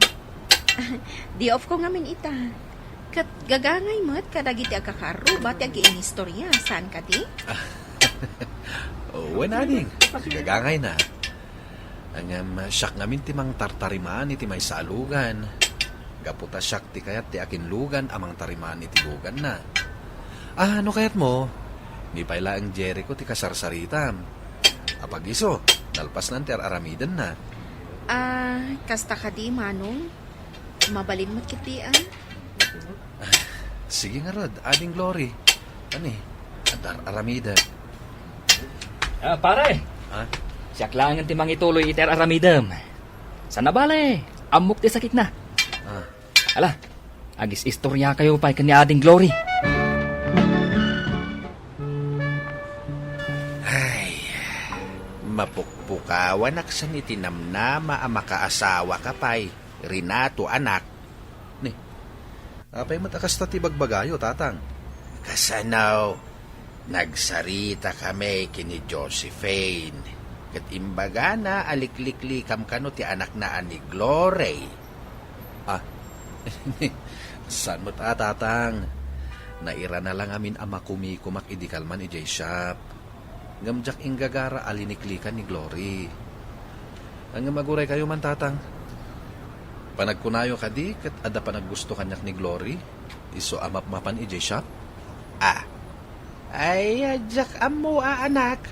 Day off ko ngamin ita. Ket gagangay met kadagiti agkakaarruba ti agiinistorya, saan kadi? Wen, ading. Gagangayna. Ngem, siak ngamin ti mangtartarimaan iti maysa a lugan. Gapu ta siak ti kayat ti akinlugan a mangtarimaan iti luganna. Ah, no kayatmo, ni pay laeng Jericho ti kasarsaritam. Apag-isu, nalpasnan ti ar-aramidenna. Ah, kasta kadi, Manong? Mabalin met ketdi, ah? Sige ngarud, Ading Glory. Ani, adda ar-aramidem. Ah, pare! Ha? Siak laengen ti mangituloy iti ar-aramidem. Sana bale, ammok ti sakitna. Ah. Ala, agis-istoriakayo pay ken ni Ading Glory. Ay, mapukpukawanak saan iti namnama a makaasawaka pay, Renato, anak. Ni, apay met a kasta ti bagbagayo, Tatang? Kasano, nagsarita kami ken ni Josephine, ket imbagana a likliklikam kano ti anakna a ni Glory. Ah, saan met a, Tatang. Nairana la ngamin a makumikomak idi kalman idiay shop. Ngem diak inggagara a liniklikan ni Glory. Ngem aguraykayo man, Tatang. Panagkunayo kadi ket adda panaggusto kaniak ni Glory, isu a mapmapan idiay shop? Ah. Ay, a, diak ammo a, anak.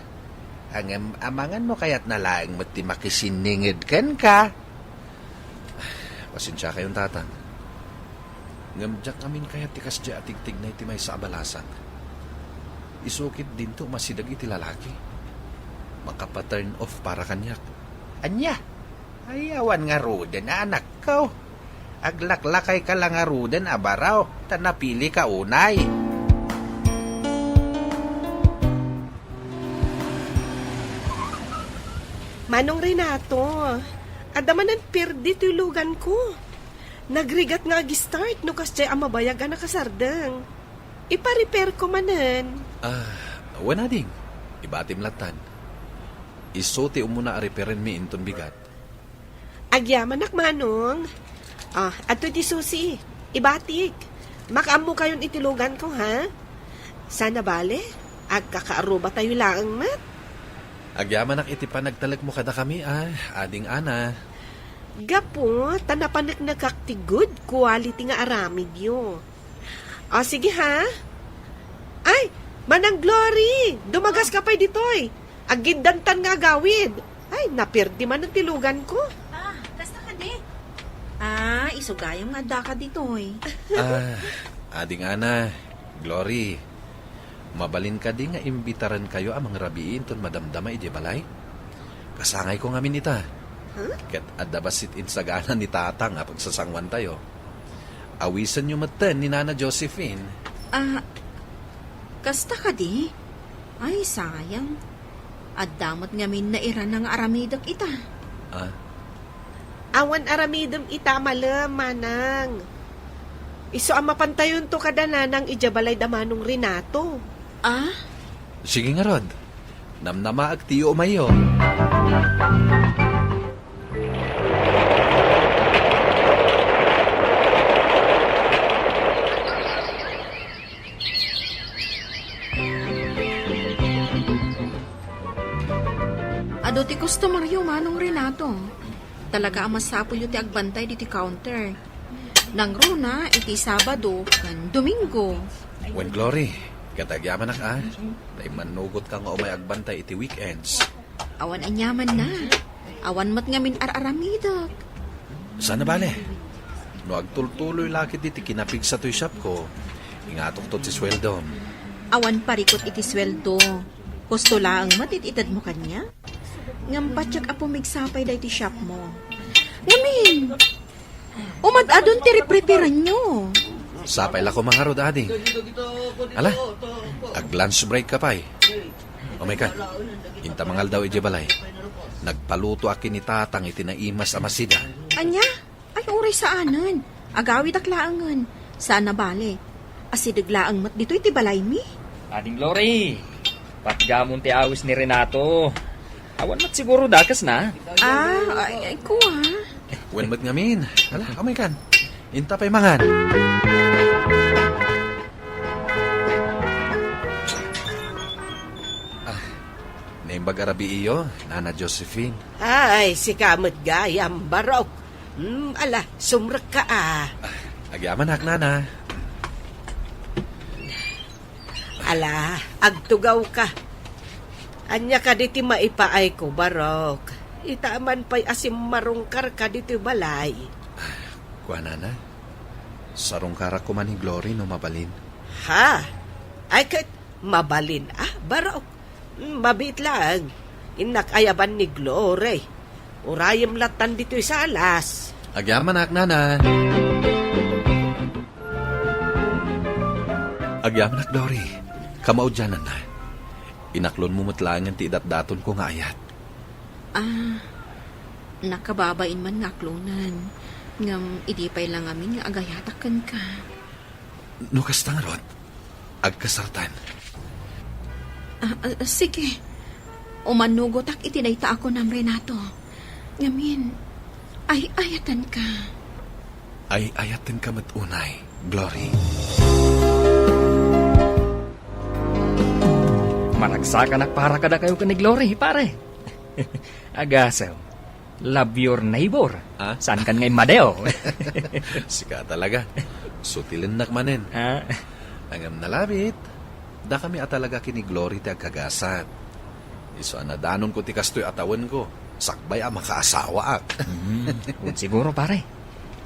Ngem amangan no kayatna laeng met ti makisinninged kenka. Pasensiakayon, Tatang. Ngem diak ngamin kayat ti kasdiay a tigtigna iti maysa a balasang. Isu ket dinto masideg iti lalaki. Makapa-turn off para kaniak. Ania? Ay, awan ngaruden a anakko. Aglaklakayka la ngaruden a baro, ta napilika unay. Manong Renato, adda manen perdi ti luganko. Nagrigat nga ag-start no kasdiay a mabayag a nakasardeng. Ipa-repairko manen. Ah, wen, ading. Ibatim lattan. Isu ti umuna a repairenmi inton bigat. Agyamanak, Manong. Ah, adtoy ti susi. Ibatik. Makaammokayon iti luganko, ha? Sana bale, agkakaarrubatayo laeng met. Agyamanak iti panagtalekmo kadakami, a, Ading Ana. Gapu ta napaneknekak ti good quality nga aramidyo. O, sige, ha? Ay, Manang Glory, dumagaska pay ditoy. Aggiddantan nga agawid. Ay, naperdi manen ti luganko. Ah, kasta kadi? Ah, isu gayam nga addaka ditoy. Ah, Ading Ana, Glory, mabalin kadi nga imbitarenkayo a mangrabii inton madamdama idiay balay? Kasangayko ngamin ita. Huh? Ket adda bassit insagana ni Tatang a pagsasanguantayo. Awisenyo metten ni Nana Josephine. Ah, kasta kadi? Ay, sayang. Adda met ngamin nairana nga aramidek ita. Ah? Awan aramidem ita a malem, Manang. Isu a mapantayonto kada Nanang idiay balay da Manong Renato. Ah? Sige ngarud. Namnamaek ti umayyo. Ti customeryo, Manong Renato. Talaga a masapulyo ti agbantay ditoy counter. Nangruna iti Sabado ken Domingo. Wen, Glory, ket agyamanak a, ta immannugotka nga umay agbantay iti weekends. Awan aniamanna. Awan met ngamin ar-aramidek. Saan a bale. No agtultuloy la ketdi ti kinapigsa toy shopko, ingatokto ti sueldom. Awan parikut iti sueldo. Husto laeng met it-itedmo kaniak. Ngem patiek a pumigsa pay daytoy shopmo. Ngamin, umad-adun ti repreparanyo. Sapay la koma ngarud, ading. Ala, ag-lunch break ka pay. Umaykan, inta mangaldaw idiay balay. Nagpalutoak ken ni Tatang iti naimas a masida. Ania? Ay, uray saanen. Agawidak laengen. Saan a bale. Asideg laeng met ditoy ti balaymi. Ading Glory, patgamon ti awis ni Renato. Awan met siguro dakesna. Ah, ay, ay, kua. Wen met ngamin. Ala, umaykan. Inta pay mangan. Ah, naimbag a rabiiyo, Nana Josephine. Ay, sika met gayam, Barok. Hmm, ala, sumrekka a. Ah, agyamanak, Nana. Ala, agtugawka. Ania kadi ti maipaayko, Barok? Ita man pay a simmarungkarka ditoy balay. Kuanana, sarungkarak koma ni Glory no mabalin. Ha? Ay ket, mabalin a, Barok? Mabiit laeng. Innak ayaban ni Glory. Urayem lattan ditoy salas. Agyamanak, Nana. Agyamanak, Glory. Kamaudiananna. Inaklonmo met laengen ti idatdatonko nga ayat. Ah, nakababain man nga aklonen. Ngem idi pay la ngamin nga agayatak kenka. No kasta ngarud, agkasartan. Ah, ah, sige. Umannugotak iti dayta a kunam, Renato. Ngamin, ay-ayatenka. Ay-ayatenka met unay, Glory. Maragsakanak para kadakayo ken ni Glory, pare. Agasem. Love your neighbor. Ah? Saan kan nga immadiw? Sika talaga. Sutilennak manen. Ah. Ngem nalabit, dakami a talaga ken ni Glory ti agkagasat. Isu a nadanonko ti kastoy a tawenko, sakbay a makaasawaak. Hmm, un siguro, pare.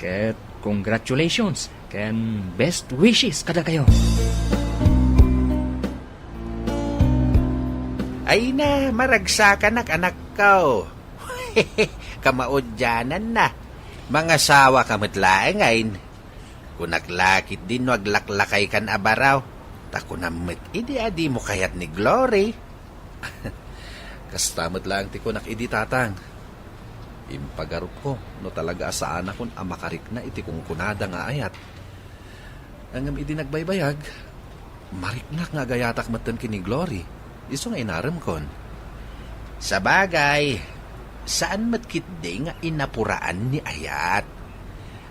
Ket congratulations ken best wishes kadakayo. Ay na, maragsakanak, anakko. Kamaudiananna. Mangasawaka met laengen. Kunak la ketdin no aglaklakaykan a baro. Ta kunam met idi a dimo kayat ni Glory. Kasta met laeng ti kunak idi, Tatang. Impagarupko no talaga a saanakon a makarikna iti kunkunada nga ayat. Ngem idi nagbaybayag, mariknak nga agayatak metten ken ni Glory, isu nga inaremkon. Sabagay, saan met ketdi nga inapuraan ni ayat.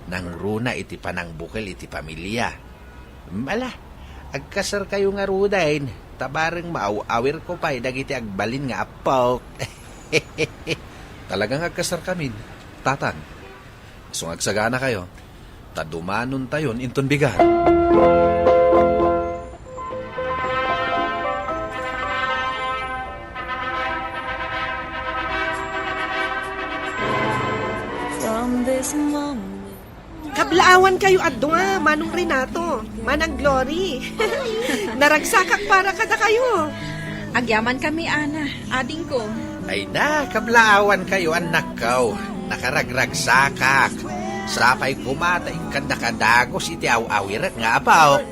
Nangruna iti panangbukel iti pamilia. Ala, agkaserkayo ngaruden, ta bareng maaw-awirko pay dagiti agbalin nga appok. Talaga nga agkaserkamin, Tatang. Isu nga agsaganakayo, ta dumanontayon inton bigat. From this moment, Kablaawankayo a dua, Manong Renato, Manang Glory. Naragsakak para kadakayo. Agyamankami, Ana, adingko. Ay na, kablaawankayo, annakko. Nakaragragsakak. Sapay koma ta ikkanda kadagus iti aw-awirek nga apo.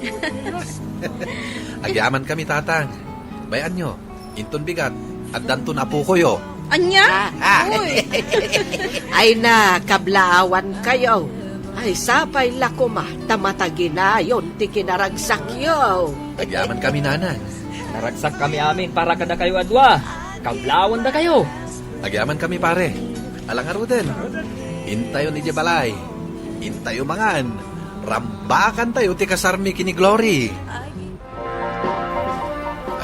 Agyamankami, Tatang. Bay-anyo, inton bigat, addanton apokoyo. Ania? Ah, ah. Uy. Ay na, kablaawankayo. Ay, sapay la koma ta mataginayon ti kinaragsakyo. Agyamankami, Nanang. Naragsakkami amin para kadakayo a dua. Kablaawandakayo. Agyamankami, pare. Ala ngaruden. Intayon idiay balay. Intayo mangan. Rambakantayo ti kasarmi ken ni Glory.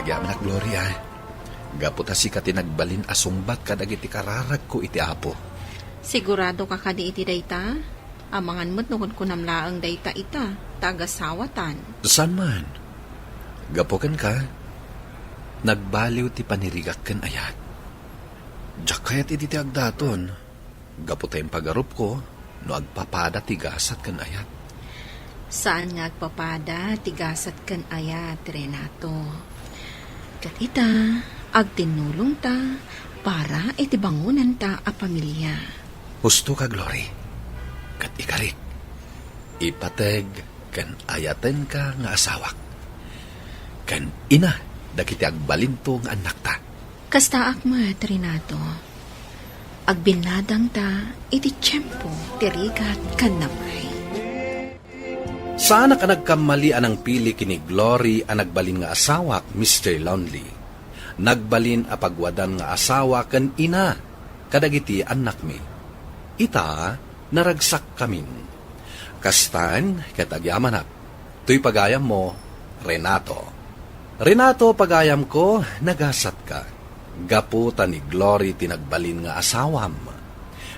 Agyamanak, Glory, a. Gapu ta sika ti nagbalin a sungbat kadagiti kararagko iti Apo. Sigurado ka kadi iti dayta? Amangan met no kunkunam laeng dayta ita, ta agasawatan. Saan man? Gapu kenka, nagbaliw ti panirigak ken ayat. Diak kayat idi ti agdaton. Gapu ta impagarupko no agpapada ti gasat ken ayat. Saan nga agpapada ti gasat ken ayat, Renato. Ket ita, agtinnulongta para iti bangonanta a pamilia. Husto ka, Glory, ket ikarik. Ipateg ken ayatenka nga asawak, ken ina dagiti agbalinto nga annakta. Kastaak met, Renato. Agbinnadangta iti tiempo ti rigat ken napay. Saanak a nagkammali a nangpili ken ni Glory a nagbalin nga asawak, Mister Lonely. Nagbalin a pagwadan nga asawa ken ina kadagiti annakmi. Ita, naragsakkamin. Kastan ket agyamanak. Toy pagayammo, Renato. Renato, pagayamko, nagasatka. Gapu ta ni Glory ti nagbalin nga asawam.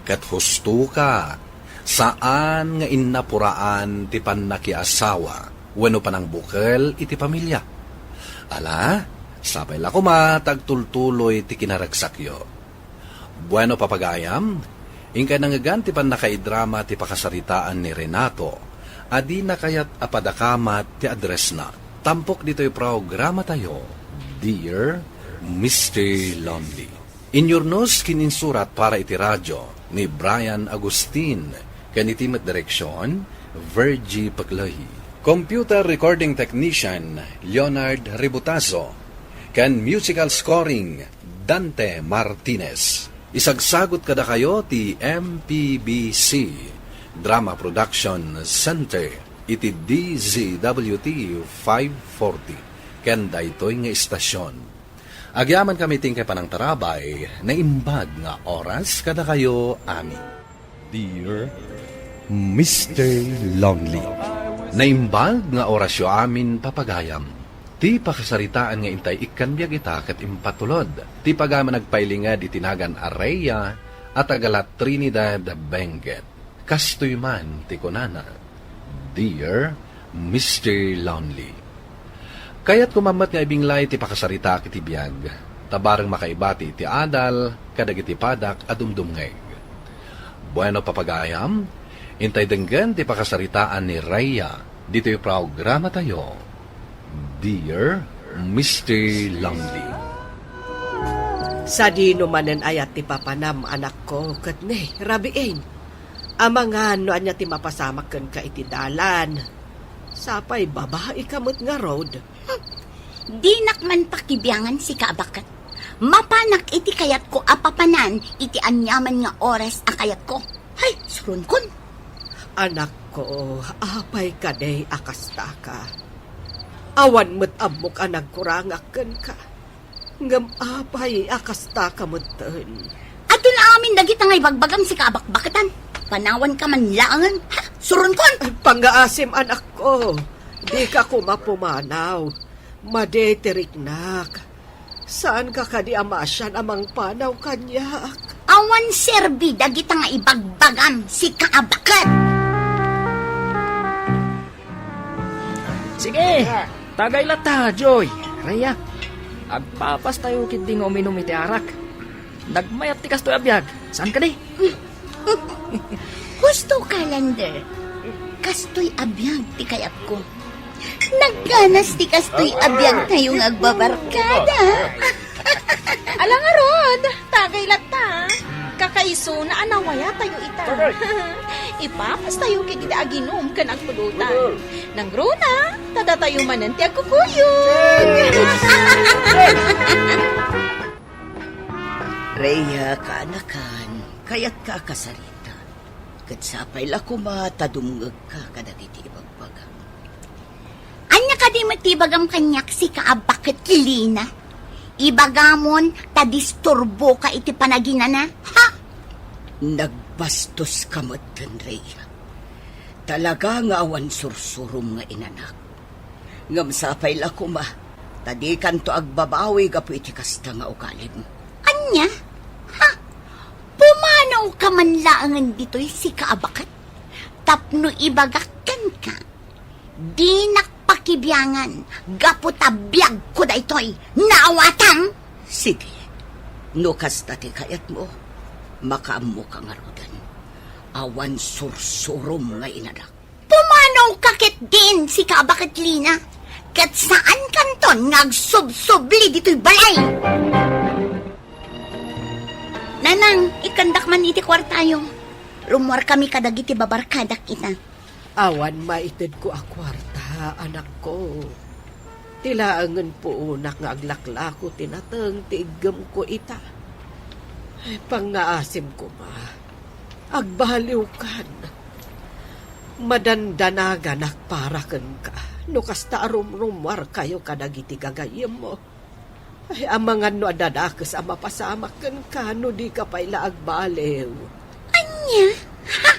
Ket hustoka, saan nga innapuraan ti pannakiasawa wenno panangbukel iti pamilia. Ala, sapay la koma ta agtultuloy ti kinaragsakyo. Bueno, papagayam, inkay nangngegan ti pannakaidrama ti pakasaritaan ni Renato a dina kayat a padakamat ti addressna. Tampok ditoy programatayo, Dear Mister Lonely. Inyurnos ken insurat para iti radio ni Brian Agustin, ken iti met direksion, Virgie Paclay. Computer recording technician, Leonard Ributazo, ken musical scoring, Dante Martinez. Isagsagut kadakayo ti M P B C Drama Production Center iti D Z W T five forty ken daytoy nga istasion. Agyamankami ti inkay panangtarabay, naimbag nga oras kadakayo amin. Dear Mister Lonely. Naimbag nga orasyo amin, papagayam. Ti pakasaritaan nga intay ikkan biag ita ket impatulod ti pagayam a nagpailinged iti nagan a Rhea a taga La Trinidad, Benguet. Kastoy man ti kunana, Dear Mister Lonely. Kayatko man met nga ibinglay ti pakasaritaak iti biag, ta bareng makaibati iti adal kadagiti padak a dumdumngeg. Bueno, papagayam, intay denggen ti pakasaritaan ni Rhea ditoy programatayo, Dear Mister Lonely. Sadino manen ayat ti papanam, anakko, ket ne, rabiin. Amangan no ania ti mapasamak kenka iti dalan. Sapay babaika met ngarud. Dinak man pakibiangan sika a baket. Mapanak iti kayatko a papanan iti aniaman nga oras a kayatko. Hay, suronkon. Anakko, apay kadi a kastaka? Awan met ammok a nagkurangak kenka. Ngem apay a kastaka metten? Adun amin dagita nga ibagbagam sika a bakbaketan. Panawanka man laengen. Ha? Suronkon! Ay, pangngaasim, anakko. Dika koma pumanaw. Madi ti riknak. Saanka kadi a maasian a mangpanaw kaniak? Awan serbi dagita nga ibagbagam sika a baket. Sige, tagay latta, Joy. Rhea, agpapastayo ketdi nga uminum iti arak. Nagmayat ti kastoy a biag. Saan kadi? Husto ka, Lander. Kastoy a biag ti kayatko. Nagganas ti kastoy a biagtayo nga agbabarkada. Ala ngarud, tagay latta. Kakaisuna a nawayatayo ita. Tagay. Ipapastayo ket iti aginum ken agpulutan. Nangruna, ta datayo manen ti agkukuyog. Rhea, kaanakan, kayatka a kasarita. Ket sapay la koma ta dumngegka kadagiti ibagbagam. Ania kadi met ti ibagam kaniak, sika a baket, Lina? Ibagamon ta disturboka iti panaginana, ha? Nagbastoska metten, Rhea. Talaga nga awan sursurom nga inanak. Ngem sapay la koma Ta dikanto agbabawi gapu iti kasta nga ugalim. Ania? Ha? Pumanawka man laengen ditoy, sika a baket? Tapno ibagak kenka, dinak pakibiangan gapu ta biagko daytoy. Naawatam? Sige. No kasta ti kayatmo, makaammoka ngaruden. Awan sursurom nga inadak. Pumanawka ketdin, sika a baket, Lina, ket saankanton nga agsubsubli ditoy balay. Nanang, ikkandak man iti kuartayo. Rummuarkami kadagiti babarkadak ita. Awan maitedko a kuarta, anakko. Ti laengen puonak nga aglaklako ti nateng ti iggem ko ita. Ay, pangngaasim koma. Agbaliwkan. Madandanaganak para kenka no kasta a rumrummuarkayo kadagiti gagayyemmo. Ay, amangan no adda dakes a mapasamak kenka no dika pay la agbaliw. Ania? Ha?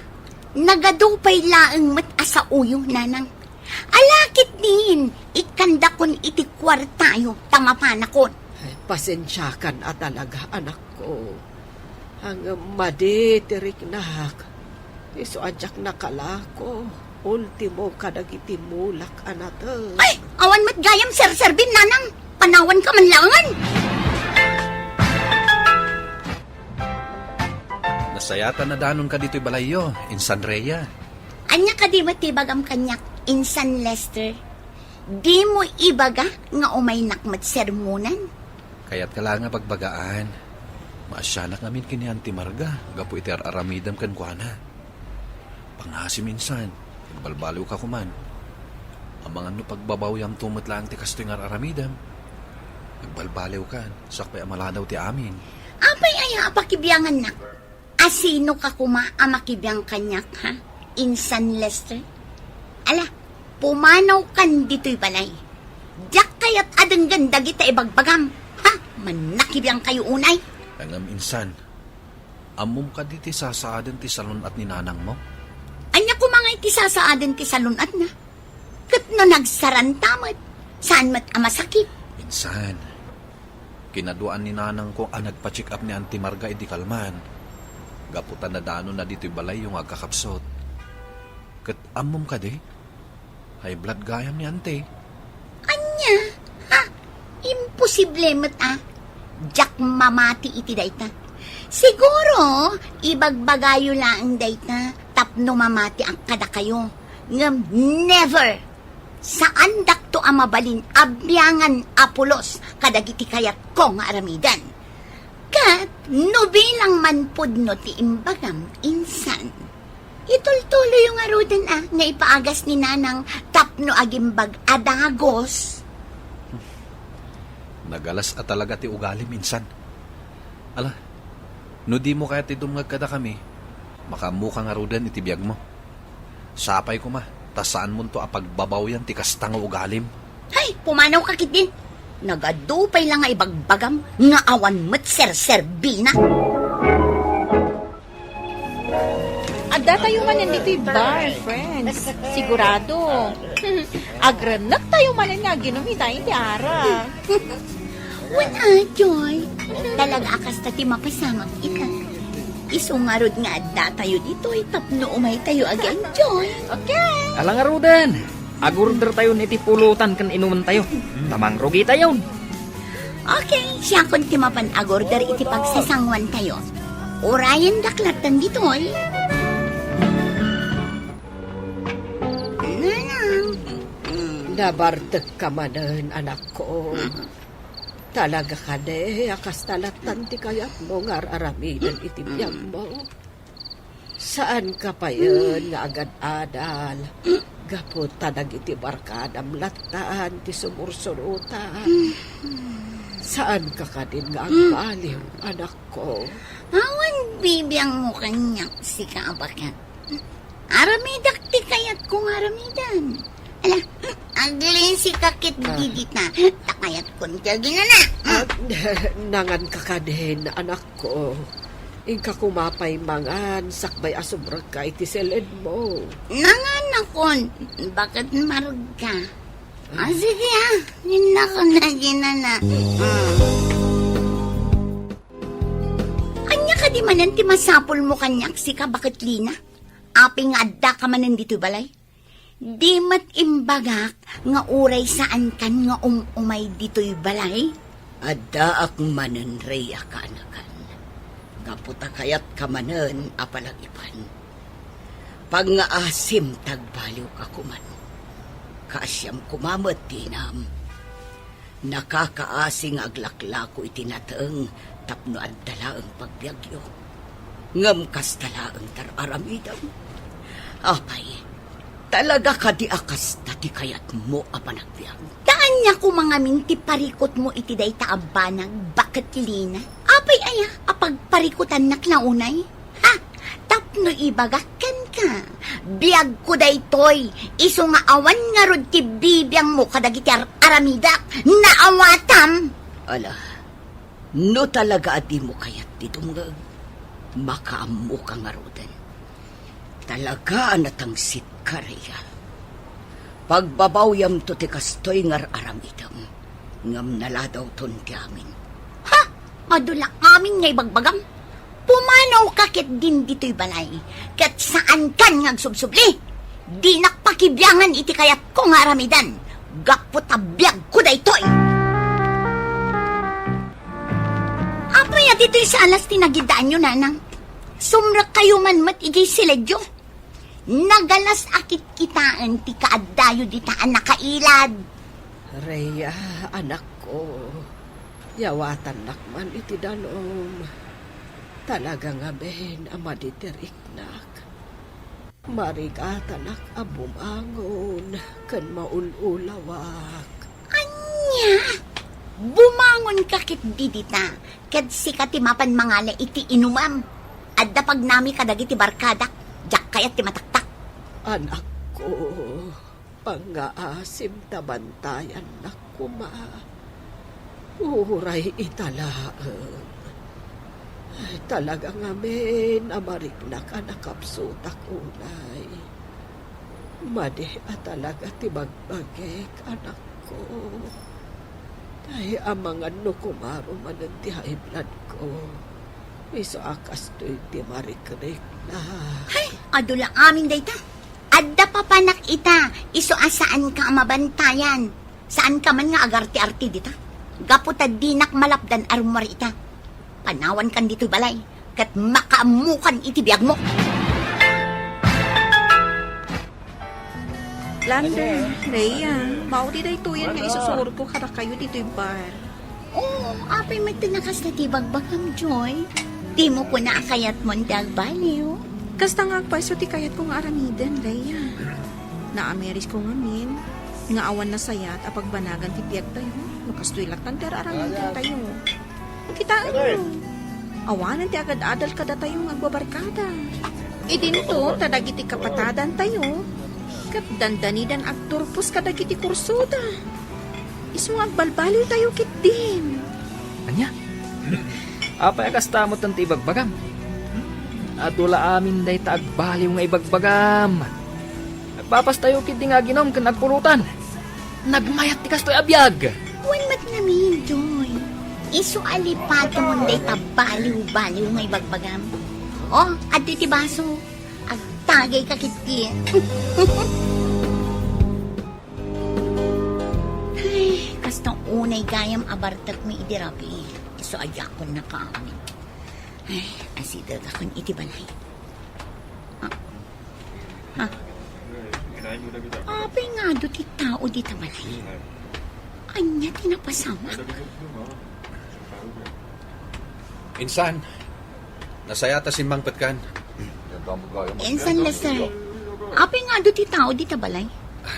Nagadu pay laeng met a saoyo, nanang. Ala ketdin, ikkandakon iti kuartayo ta mapanakon. Ay, pasensiakan a talaga, anakko. Ngem madi ti riknak. Isu a diak nakalako. Ultimo kadagiti mulak a nateng. Ay, awan met gayam serserbin, nanang. Panawanka man laengen. Nasayaat a nadanonka ditoy balayyo, Insan Rhea. Ania kadi met ti ibagam kaniak, Insan Lester? Dimo ibaga nga umaynak met sermonan? Kayatka laeng a bagbagaan. Maasianak ngamin ken ni Auntie Marga gapu iti ar-aramidem kenkuana. Pangngaasim, Insan, agbalbaliwka koman. Amangan no pagbabawiamto met laeng ti kastoy nga ar-aramidem. Agbalbaliwkan, siak pay a maladaw ti amin. Apay aya a pakibiangannak? A sinoka koma a makibiang kaniak, ha, Insan Lester? Ala, pumanawkan ditoy balay. Diak kayat a denggen dagita ibagbagam, ha? Mannakibiangkayo unay. Ngem, Insan, ammom kadi ti sasaaden ti salun-at ni nanangmo? Ania koma nga iti sasaaden ti salun-atna? Ket no nagsaranta met, saan met a masakit? Insan, kinaduaan ni nanangko a nagpa-check up ni Auntie Marga idi kalman, gapu ta nadanonna ditoy balayyo nga agkakapsut. Ket ammom kadi? High blood gayam ni Auntie. Ania? Ha? Imposible met a. Diak mamati iti dayta. Siguro, ibagbagayo laeng dayta tapno mamatiak kadakayo. Ngem never! Saandakto a mabalin a biangan a pulos kadagiti kayatko nga aramiden. Ket no bilang man pudno ti imbagam, Insan, itultuloyo ngaruden a nga ipaagas ni Nanang tapno agimbag a dagus. Nagalas a talaga ti ugalim, Insan. Ala, no dimo kayat ti dumngeg kadakami, makaammoka ngaruden iti biagmo. Sapay koma, ta saanmonto a pagbabawian ti kasta nga ugalim. Hay, pumanawka ketdin. Nagadu pay la nga ibagbagam nga awan met serserbina. Addatayo manen ditoy bar, friends. Sigurado. Agrennektayo manen nga aginom ita iti ara. Wen a, Joy. Talaga a kasta ti mapasamak ita. Isu ngarud nga addatayo ditoy tapno umaytayo ag-enjoy. Okay. Ala ngaruden, agordertayon iti pulutan ken inumentayo. Ta mangrugitayon. Okay, siakon ti mapan agorder iti pagsasanguantayo. Urayendak latta ditoy. Nanang. Nabartekka manen, anakko. Talaga kadi a kasta lattan ti kayatmo nga ar-aramiden iti biagmo? Saanka payen nga agad-adal gapu ta dagiti barkadam lattan ti sumursurotan. Saanka kadin nga agbaliw, anakko? Awan bibiangmo kaniak, sika a baket. Aramidak ti kayatko nga aramiden. Ala, aglisika ketdi dita. Ta kayatkon ti aginana. Ah, nanganka kadin, anakko. Inka koma pay mangan, sakbay a sumrekka iti seledmo. Nanganakon, baket Marga. Ah, sige, ah. Ninna ko na, Gina na. Mm. Ania kadi manen ti masapulmo kaniak, sika, Baketlina? Apay nga addaka manen ditoy balay? Di met imbagak nga uray saankan nga um-umay ditoy balay? Addaak manen, Rhea, kaanakan. Gapu ta kayatka manen a palagipan. Pangngaasim ta agbaliwka koman. Kaasiam koma met ti inam. Nakakaasi nga aglaklako iti nateng tapno adda laeng pagbiagyo. Ngem kasta laeng ti ar-aramidem. Apay, talaga kadi a kasta ti kayatmo a panagbiag? Ta ania koma ngamin ti parikutmo iti dayta a banag, Baketlina? Apay aya a pagparikutannak la unay? Ha? Tapno ibagak kenka, biagko daytoy, isu nga awan ngarud ti bibiangmo kadagiti ar-aramidek. Naawatam! Ala, no talaga a dimo kayat ti dumngeg, makaammoka ngaruden. Talaga a natangsitka, Rhea. Pagbabawyamto ti kastoy nga ar-aramidem, ngem naladawton ti amin. Ha? Adu la amin nga ibagbagam? Pumanawka ketdin ditoy balay, ket saankan nga agsubsubli. Dinak pakibiangan iti kayatko nga aramidan, gapu ta biagko daytoy. Apay a ditoy sa alas ti nagiddaanyo, nanang? Sumrekkayo man met idiay siledyo. Nagalas a kitkitaen ti kaaddayo dita a nakailad. Rhea, anakko, yawatannak man iti danum. Talaga ngamin a madi ti riknak. Marigatanak a bumangon ken maul-ulawak. Ania? Bumangonka ketdi dita, ket sika ti mapan mangala iti inumam. Adda pagnami kadagiti barkadak, diak kayat ti mataktak. Anakko, pangngaasim ta bantayannak koma. Uray ita laeng. Ay, talaga ngamin a mariknak a nakapsutak unay. Madi a talaga ti bagbagik, anakko. Ay, amangan no kumaro manen ti high blood ko. Isu a kastoy ti marikrikna. Ay, adu la amin dayta. Adda papanak ita, isu a saanka a mabantayan. Saanka man nga agarte-arte dita. Gapu ta dinak malapdan a rummuar ita. Panawankan ditoy balay, ket makaammokan iti biagmo. Landa, Rhea, maudi daytoyen nga isusurotko kadakayo ditoy bar. Oo, apay met ti nakasta ti bagbagam, Joy? Dimo kuna a kayatmon ti agbaliw? Kasta nga agpayso ti kayatko nga aramiden, Rhea. Naamirisko ngamin nga awan nasayat a pagbanagan ti biagtayo no kastoy lattan ti ar-aramidentayo. Kitaenyo, awanen ti agad-adal kadatayo nga agbabarkada. Idinto ta dagiti kapatadantayo ket dandanidan agturpos kadagiti kursoda. Isu nga agbalbaliwtayo ketdin. Ania? Apay a kasta met ti ibagbagam? Adu la amin dayta agbaliw nga ibagbagam. Agpapastayo ketdi nga aginum ken agpulotan. Nagmayat ti kastoy a biag. Wen met ngamin, Joy. Isu a lipatemon dayta baliw-baliw nga ibagbagam. O, adtoy ti baso. Agtagayka ketdi. Ay, kasta unay gayam a bartekmi idi rabii. Isu a diakon nakaamin. Ay, asidegakon iti balay. Ah. Ha? Apay nga adu ti tao dita balay? Ania ti napasamak? Insan, nasayat a simmangpetkan. Insan, Lester. Apay nga adu ti tao dita balay?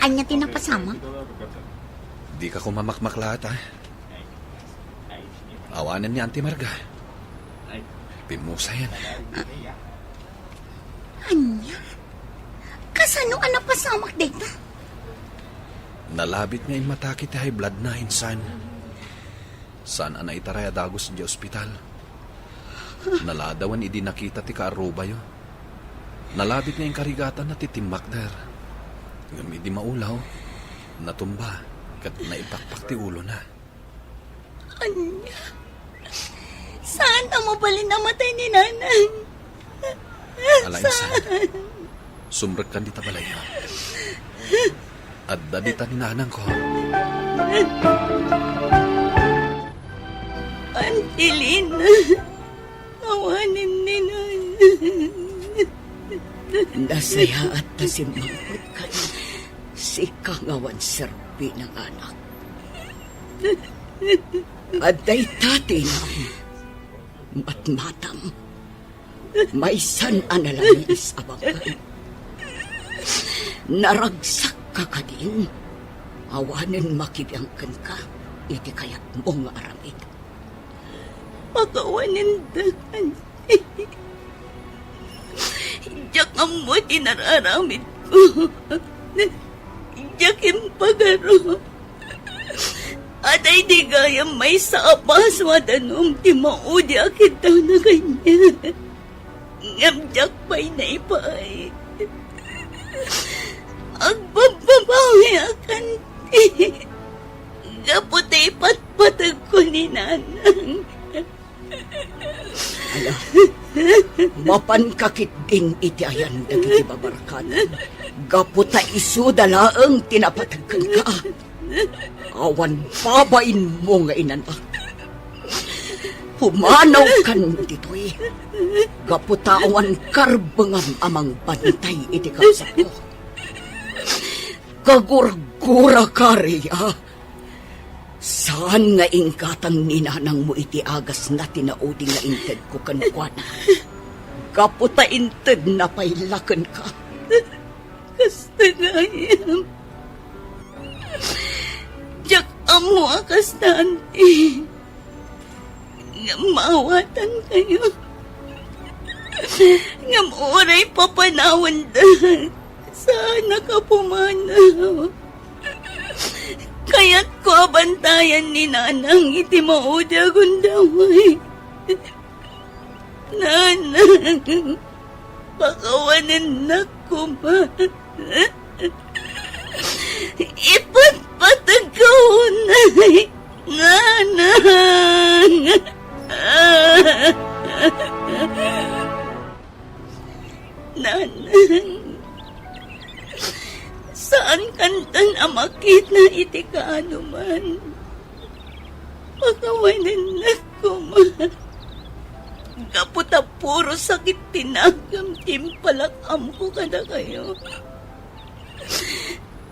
Ania ti napasamak? Dika koma makmaklaat, a? Awanen ni Auntie Marga. Pimmusayen. Ania? Kasano a napasamak dayta? Nalabit nga immatake ti high blood na, insan. Saan a naitaray a dagus idiay ospital. Naladawen idi nakita ti kaarrubayo. Nalabit nga inkarigatanna ti timmakder. Ngem idi maulaw, natumba. ket naipakpak ti ulona. Ania? Saan a mabalin a matay ni Nanang? Ala, Insan. Saan? Sumrekkan dita balayyo. Adda dita ni Nanangko. Auntie Lina, awanen ni Nanang. Nasayaat ta simmangpet kano. Sika nga awan serbina nga anak. Adda ita ti inam. Matmatam. Maysan a nalamiis a bangkay. Naragsak ka kadin. Awanen makibiang kenka iti kayatmo nga aramid. Pakawanen da, auntie. Diak ammo ti nararamidko. Diak impagaro. Adda idi gayam maysa a paso a danum ti maudi a kiddawna kaniak. Ngem diak pay naipaay. Agbabbabawiak, auntie, gapu ta ipatpategko ni Nanang. Ala, mapanka ketdin iti ayan dagiti babarkadam, gapu ta isuda laeng ti napateg kenka. Awan babainmo nga inanak. Pumanaw kan ditoy, gapu ta awan karbengam a mangbantay iti kabsatko. Kagurguraka, Rhea. Saan nga inggatang ni nanangmo iti agasna ti naudi nga intedko kenkuana. Gapu ta intedna pay la kenka. Kasta gayam. Diak ammo a kasta, auntie. Ngem maawatankayo. Ngem uray papanawenda, saanak a pumanaw. Kayatko a bantayan ni Nanang iti maudi a gundaway. Nanang, pakawanennak koma. Ipatpategko unay, Nanang. Nanang, saankanton a makita iti kaanoman. Pakawanennak koma. Gapu ta puro sakit ti nagem ti impalak-amko kadakayo.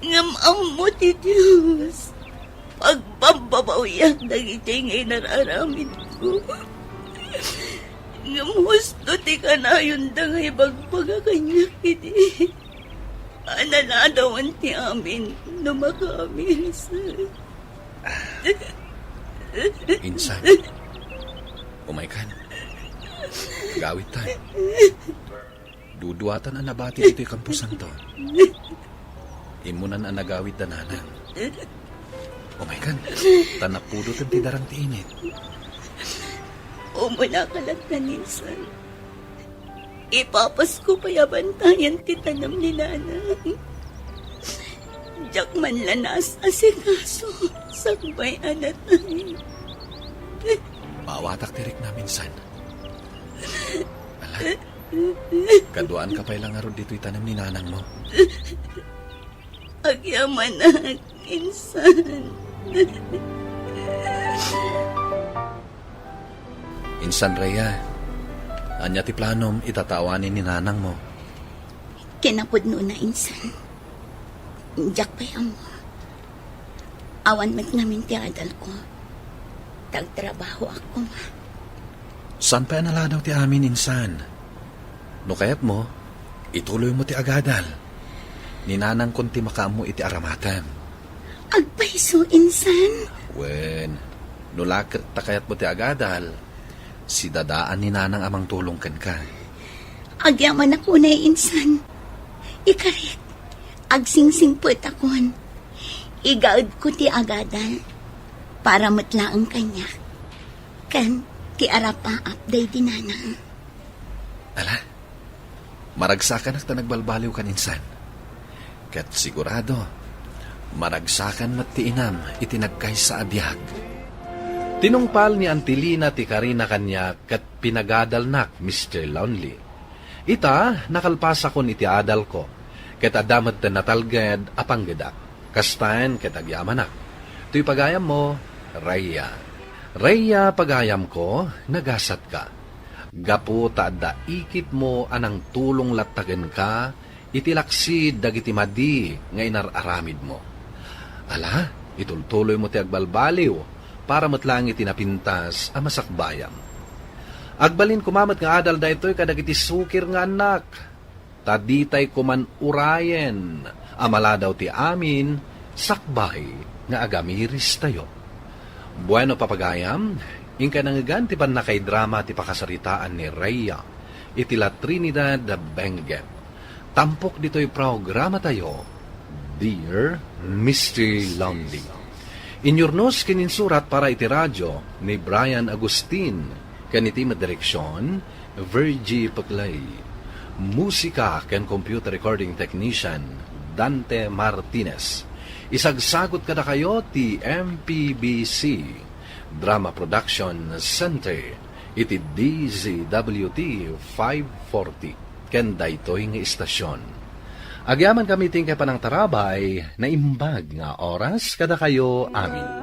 Ngem ammo ti Dios, pagbabbabawiak dagiti nga inararamidko. Ngem husto ti kanayonda nga ibagbaga kaniak idi a naladawan ti amin no makaamiris. Insan, umaykan. Gawidtan. Duduatan a nabati ditoy kamposanto. Immunan a nagawid da nanang. Umaykan, ta napudoten ti darang ti init. Umunaka latta, Insan. Ipapasko pay a bantayan ti tanem ni Nanang. Diak man la naas-asikaso sakbay a natay. Maawatak ti riknam, Insan. Ala, kaduaanka pay la ngarud ditoy tanem ni nanangmo. Agyamanak, Insan. Insan Rhea, ania ti planom ita ta awanen ni nanangmo? Kinapudnona, Insan. Diak pay ammo. Awan met ngamin ti adalko. Tagtrabahoak koma. Saan pay a naladaw ti amin, Insan? No kayatmo, ituloymo ti agadal. Ni nanangkon ti makaammo iti aramatem. Agpayso, Insan. Wen, no la ket ta kayatmo ti agadal, sidadaan ni nanang a mangtulong kenka. Agyamanak unay, Insan. Ikarik, agsingsingpetakon. Igaedko ti agadal para met laeng kaniak ken ti arapaap daydi nanang. Ala, maragsakanak ta nagbalbaliwkan, Insan. Ket sigurado, Maragsakan met ti inam iti nagkaysa a biag. Tinungpal ni Auntie Lina ti karina kaniak ket pinagadalnak, Mister Lonely. Ita, nakalpasakon iti adalko, ket adda met ti natalged a panggedak. Kastaen ket agyamanak. Toy pagayammo, Rhea. Rhea, pagayamko, nagasatka. Gapu ta adda ikitmo a nangtulong latta kenka iti laksid dagiti madi nga inar-aramidmo. Ala, itultuloymo ti agbalbaliw para met laeng iti napintas a masakbayam. Agbalin koma met nga adal daytoy kadagiti sukir nga annak, ta ditay koman urayen a maladaw ti amin sakbay nga agamiristayo. Bueno, papagayam, inka nangngegan ti pannakaidrama ti pakasaritaan ni Rhea iti La Trinidad, Benguet. Tampok ditoy programatayo, Dear Mister Lonely. Inyurnos ken insurat para iti radyo ni Brian Agustin, ken iti madireksion, Virgie Paclay. Musika ken computer recording technician, Dante Martinez. Isagsagut kadakayo ti M P B C Drama Production Center iti D Z W T five forty ken daytoy nga istasyon. Agyamankami ti inkay panangtarabay, naimbag nga oras kadakayo amin.